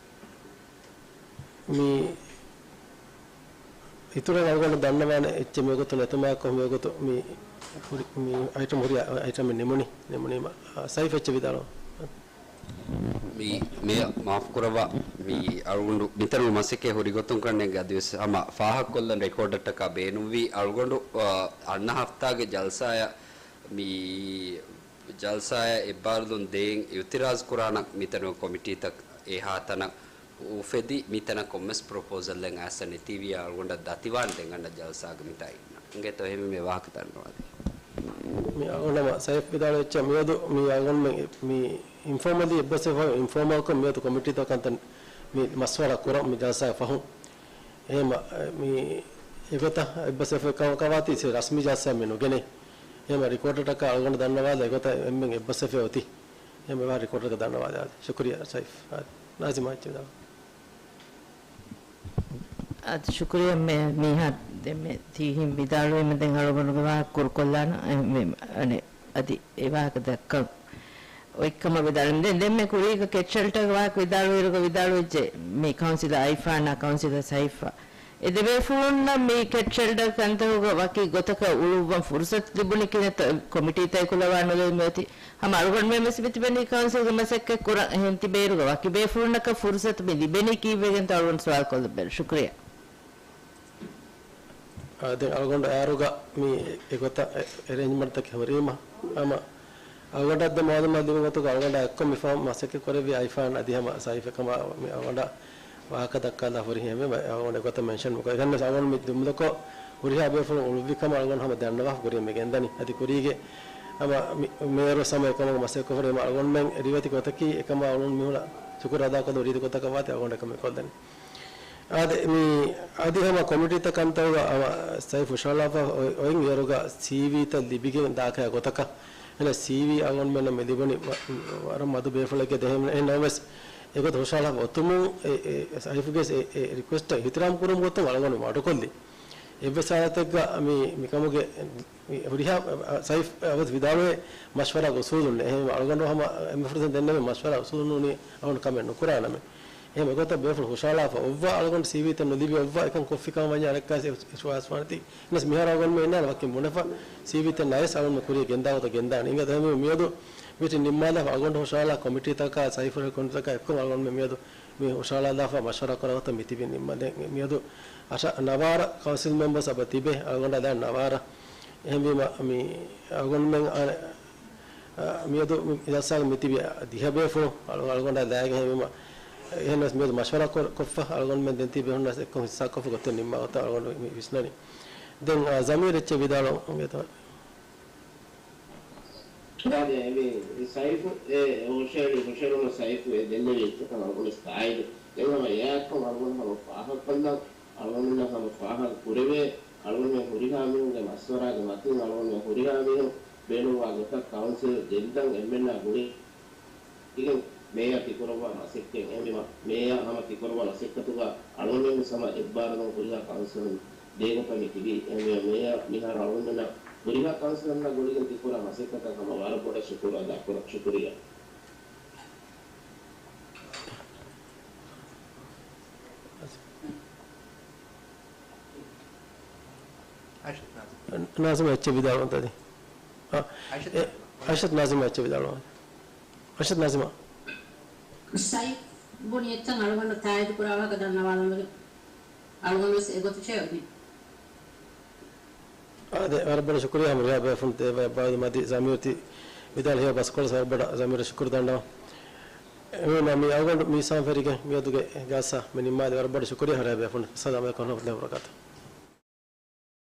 މި އިތުރަށް އަޅުގަނޑު ދަންނަވާނެ އެއްޗެއް މިވަގުތު ނެތުމާއެކު މިވަގުތު މި ހުރި-، މި އައިޓަމް ހުރި އައިޓަމެއް ނިމުނީ، ނިމުނީމަ، އާ، ސައިފް އެއްޗެއް ވިދާޅުވާ. މި، މިއަށް މާފު ކުރައްވާ، މި އަޅުގަނޑު މިތަނުގަ މަސައްކަތް ހުރި ގޮތުން ކަންނޭނގެ އަދިވެސް ހަމަ ފާހަގަކޮށްލަން ރެކޯޑަށްޓަކާ ބޭނުންވީ އަޅުގަނޑު، އަ، އަންނަ ހަފްތާގެ ޖަލްސާއަށް މި ޖަލްސާއަށް އެއްބާރުލުން ދޭން އިއުތިރާޒު ކުރާނަން މިތަނުގަ ކޮމިޓީތައް އެހާ ތަނަށް އުފެދި، މިތަނަށް ކޮންމެސް ޕްރޮޕޯޒަލްއެއް އައިސް ނެތީވިޔާ އަޅުގަނޑަށް ދަތިވާން ދެން އަންނަ ޖަލްސާގަ މިތާ އިންނަ. އިނގޭތޯ އެހެންވީމަ ވާހަކަ ދަންނަވާދޭ. މި އަޅުގަނޑަށް ސައިފް ވިދާޅުވި އެއްޗެއް މިއަދު މި އަޅުގަނޑުމެން މި އިންފޯމަލީ އެއްބަސްވެފަ އިންފޯމަލްކޮށް މިއަދު ކޮމިޓީތަކަށް ކަންތައް މި މަޝްވަރާ ކުރަން މި ޖަލްސާގެ ފަހުން. އެހެން މި އެގޮތަށް އެއްބަސްވެފަ ކަމަކަށް ވާތީ ރަސްމީ ޖަލްސާއެއް މި ނުގެނޭ. އެހެން ރިކޯޑަށްޓަކާ އަޅުގަނޑު ދަންނަވާލާ އެގޮތަށް އެންމެން އެއްބަސްވެފަ އޮތީ. އެހެން ވާ ރިކޯޑަށް ދަންނަވާލާ. ޝުކުރިއްޔާ ސައިފް. ނާޒިމާ އެއްޗެއް ވިދާޅު. އަދި ޝުކުރިއްޔާ މޭ-، މީހާ ދެންމެ ތީހިން ވިދާޅުވީމަ ދެން އަޅުގަނޑުގެ ވާހަކަ ކުރުކޮށްލާނަ، އެ، މެ-، އަނެ-، އަދި އެ ވާހަކަ ދައްކަން އޮތްކަމަށް ވިދާޅުވީމަ ދެން ދެންމެ ކުރީގަ ކެޓްޝެލްޓަރގެ ވާހަކަ ވިދާޅުވިއިރުގަ ވިދާޅުވެއްޖެ މި ކައުންސިލަރ އައިފާނާ ކައުންސިލަރ ސައިފާ އެ ދެބޭފުޅުންނަށް މި ކެޓްޝެލްޓަރ ކަންތަކުގަ ވަކި ގޮތަކަށް އުޅުއްވަން ފުރުސަތު ލިބުނީ ކިހިނެއްތޯ؟ ކޮމިޓީތައް އެކުލަވާ ނުލެވުމޭ އޮތީ. ހަމަ އަޅުގަނޑުމެން ވެސް މިތިބެނީ ކައުންސިލްގެ މަސައްކަތް ކުރަން. އެހެން ތިބޭއިރުގަ ވަކި ބޭފުޅުންނަކަށް ފުރުސަތު މި ލިބެނީ ކީއްވެގެންތޯ އަޅުގަނޑު ސުވާލު ކޮށްލަން ބޭނުން. ޝުކުރިއްޔާ. އާ، ދެން އަޅުގަނޑު އޭރުގަ މި އެގޮތަށް އެ-، އެރޭންޖްމަންޓްތަކެއް ހުރީމަ، ހަމަ އަޅުގަނޑަށް ދެން މައުލޫމާތު ދިނުމުގެ ގޮތުގަ އަޅުގަނޑާ އެއްކޮށް މި ފަހުން މަސައްކަތް ކުރެއްވި އައިފާން އަދި ހަމަ ސައިފް އެކަމާ މި އަޅުގަނޑަށް ވާހަކަ ދައްކާލާ ހުރި އެހެންވެ، އަޅުގަނޑު އެގޮތަށް މެންޝަން ނުކުރޭ. އެކަންވެސް އަޅުގަނޑު މި ދުމުލަކޮށް ހުރިހާ ބޭފުޅުން އުޅުއްވި ކަމަށް އަޅުގަނޑު ހަމަ ދަންނަވާފަ ކުރިއަށް މި ގެންދަނީ. އަދި ކުރީގެ ހަމަ މި-، މޭޔަރު ހަމަ އެކަމަށް މަސައްކަތް ކޮށްފަ ހުރީމަ އަޅުގަނޑުމެން ރިވެތި ގޮތަކީ އެކަމާ އުޅުނު މީހުންނަށް ޝުކުރު އަދާކޮށްލުން ރީތި ގޮތަކަށް ވާތީ އަޅުގަނޑު އެކަމެއް ކޮށްލަނީ. އާދެ، މި އަދި ހަމަ ކޮމިޓީތައް ކަންތައްގަ ހަމަ ސައިފް ހުށަހަޅާފަ އޮތް، އޮތް އޭރުގަ ސީވީތައް ލިބިގެން ދާކަޔާ ގޮތަކަށް. އެހެން ސީވީ އަޅުގަނޑުމެންނަށް މި ލިބުނީ ވަ-، ވަރަށް މަދު ބޭފުޅެއްގެ ދެހެން ނަމަވެސް އެގޮތަށް ހުށަހަޅާފަ އޮތުމުން އެ، އެ، ސައިފްގެ އެ، އެ ރިކުއެސްޓަށް އިޙްތިރާމް ކުރުމުގެ ގޮތުން އަޅުގަނޑު މަޑުކޮށްލީ. އެއްވެސް ހާލަތެއްގަ މި، މިކަމުގެ މި ހުރިހާ، އަ، ސައިފް އަވަސް ވިދާޅުވޭ މަޝްވަރާ އުސޫލުން. އެހެން އަޅުގަނޑު ހަމަ އެންމެ ފުރަތަމަ ދެންނެވި މަޝްވަރާ އުސޫލުން ނޫނީ އަޅުގަނޑު ކަމެއް ނުކުރާނަމޭ. އެހެން އެގޮތަށް ބޭފުޅުން ހުށަހަޅާފަ އޮއްވާ އަޅުގަނޑު ސީވީތައް ނުލިބި އޮއްވާ އެކަން ކޮށްފި ކަމަށް ވަންޏާ އަނެއްކާވެސް ވިސްވާސްވާނެތީ. އެހެނަސް މިހާރު އަޅުގަނޑުމެން އިންނާނެ ވަކިން ބުނެފަ ސީވީތައް ނަޔަސް އަޅުގަނޑު ކުރިޔަށް ގެންދާ ގޮތަށް ގެންދާނެ. އިނގޭތޯ މިއަދު މީޓިން ނިންމާލާފަ އަޅުގަނޑު ހުށަހަޅާ ކޮމިޓީތަކާ ސައިފް ކޮމިޓީތަކާ އެއްކޮށް އަޅުގަނޑުމެން މިއަދު މި ހުށަހަޅާލާފަ މަޝްވަރާ ކުރާ ގޮތަށް މި ތިބި ނިންމަ. ދެން މިއަދު އަށަ-، ނަވާރަ ކައުންސިލް މެމްބަރސް އެބަ ތިބޭ އަޅުގަނޑާ ދާން ނަވާރަ. އެހެންވީމަ މި އަޅުގަނޑުމެން އަ-، މިއަދު މި ޖަލްސާގަ މި ތިބި ދިހަ ބޭފުޅުން އަޅު-، އަޅުގަނޑާ ލާގެ ހެންވީމަ، އެހެންވެސް މިއަދު މަޝްވަރާ ކޮށް-، ކޮށްފަ އަޅުގަނޑުމެން ދެން ތިބޭ ހުންނަސް އެއްކޮށް ހިއްސާ ކޮށްފަ ގޮތެއް ނިންމާ ގޮތަށް އަޅުގަނޑު މި ވިސްނަނީ. ދެން، އާ، ޒަމީރު އެއްޗެއް ވިދާޅުވަން އިނގޭތޯ. އެ ސައިފު އެ ހުށައެޅި ހުށައެޅުމަށް ސައިފު އެ ދެންނެވި އެއްޗަކަށް އަޅުގަނޑު ތާއީދު. ދެން ހަމަ އެއާއެކު އަޅުގަނޑު ހަމަ ފާހަގަކޮށްލަން، އަޅުގަނޑުމެންނަށް ހަމަ ފާހަގަ ކުރެވޭ، އަޅުގަނޑުމެން ހުރިހާ މީހުންގެ މަޝްވަރާގެ މަތިން އަޅުގަނޑުމެން ހުރިހާ މީހުން ބޭނުންވާ ގޮތަށް ކައުންސިލް ގެންދަން އެންމެންނާ ގުޅި ގެން މޭޔަ ތިކުރައްވާ މަސައްކަތް އެހެންވީމަ، މޭޔަ ހަމަ ތިކުރައްވާ މަސައްކަތުގަ އަޅުގަނޑުމެން ހަމަ އެއްބާރުލުން ހުރިހާ ކައުންސިލުން ދޭގޮތަށް މި ތިބީ. އެހެންވީމަ މޭޔަ މިހާރު އަޅުގަނޑުމެންނަށް ހުރިހާ ކައުންސިލަރުންނާ ގުޅިގެން ތިކުރާ މަސައްކަތަށް ހަމަ ވަރަށް ބޮޑަށް ޝުކުރު އަދާކުރަން. ޝުކުރިއްޔާ. ނާޒިމާ އެއްޗެއް ވިދާޅުވަންތަ އަދި؟ އާ، އެ، އައިޝަތު ނާޒިމާ އެއްޗެއް ވިދާޅުވަން. އައިޝަތު ނާޒިމާ. ސައިފް ބުނި އެއްޗަށް އަޅުގަނޑު ތާއީދު ކުރާ ވާހަކަ ދަންނަވާލަންވެގެން. އަޅުގަނޑުވެސް އެގޮތަށޭ އޮތް. އާދެ، ވަރަށް ބޮޑަށް ޝުކުރިއްޔާ ހަމަ ރިހާ ބޭފުން ދޭ ބައި ބައިދު މަދި ޒަމީރު ތި ވިދާޅު ހެޔޮ ބަސްކޮޅަސް ވަރަށް ބޮޑަށް ޒަމީރަށް ޝުކުރު ދަންނަވަން. އެހެންވީމަ މި އަޅުގަނޑު މި ސާން ފެރިގެން މިއަދުގެ ޖަލްސާ މި ނިންމާލި. ވަރަށް ބޮޑަށް ޝުކުރިއްޔާ ހަމަ ރިހާ ބޭފުން. އައްސަލާމު ޢަލައިކުމް ވަރަޙްމަތުﷲ ވަބަރަކާތުހު.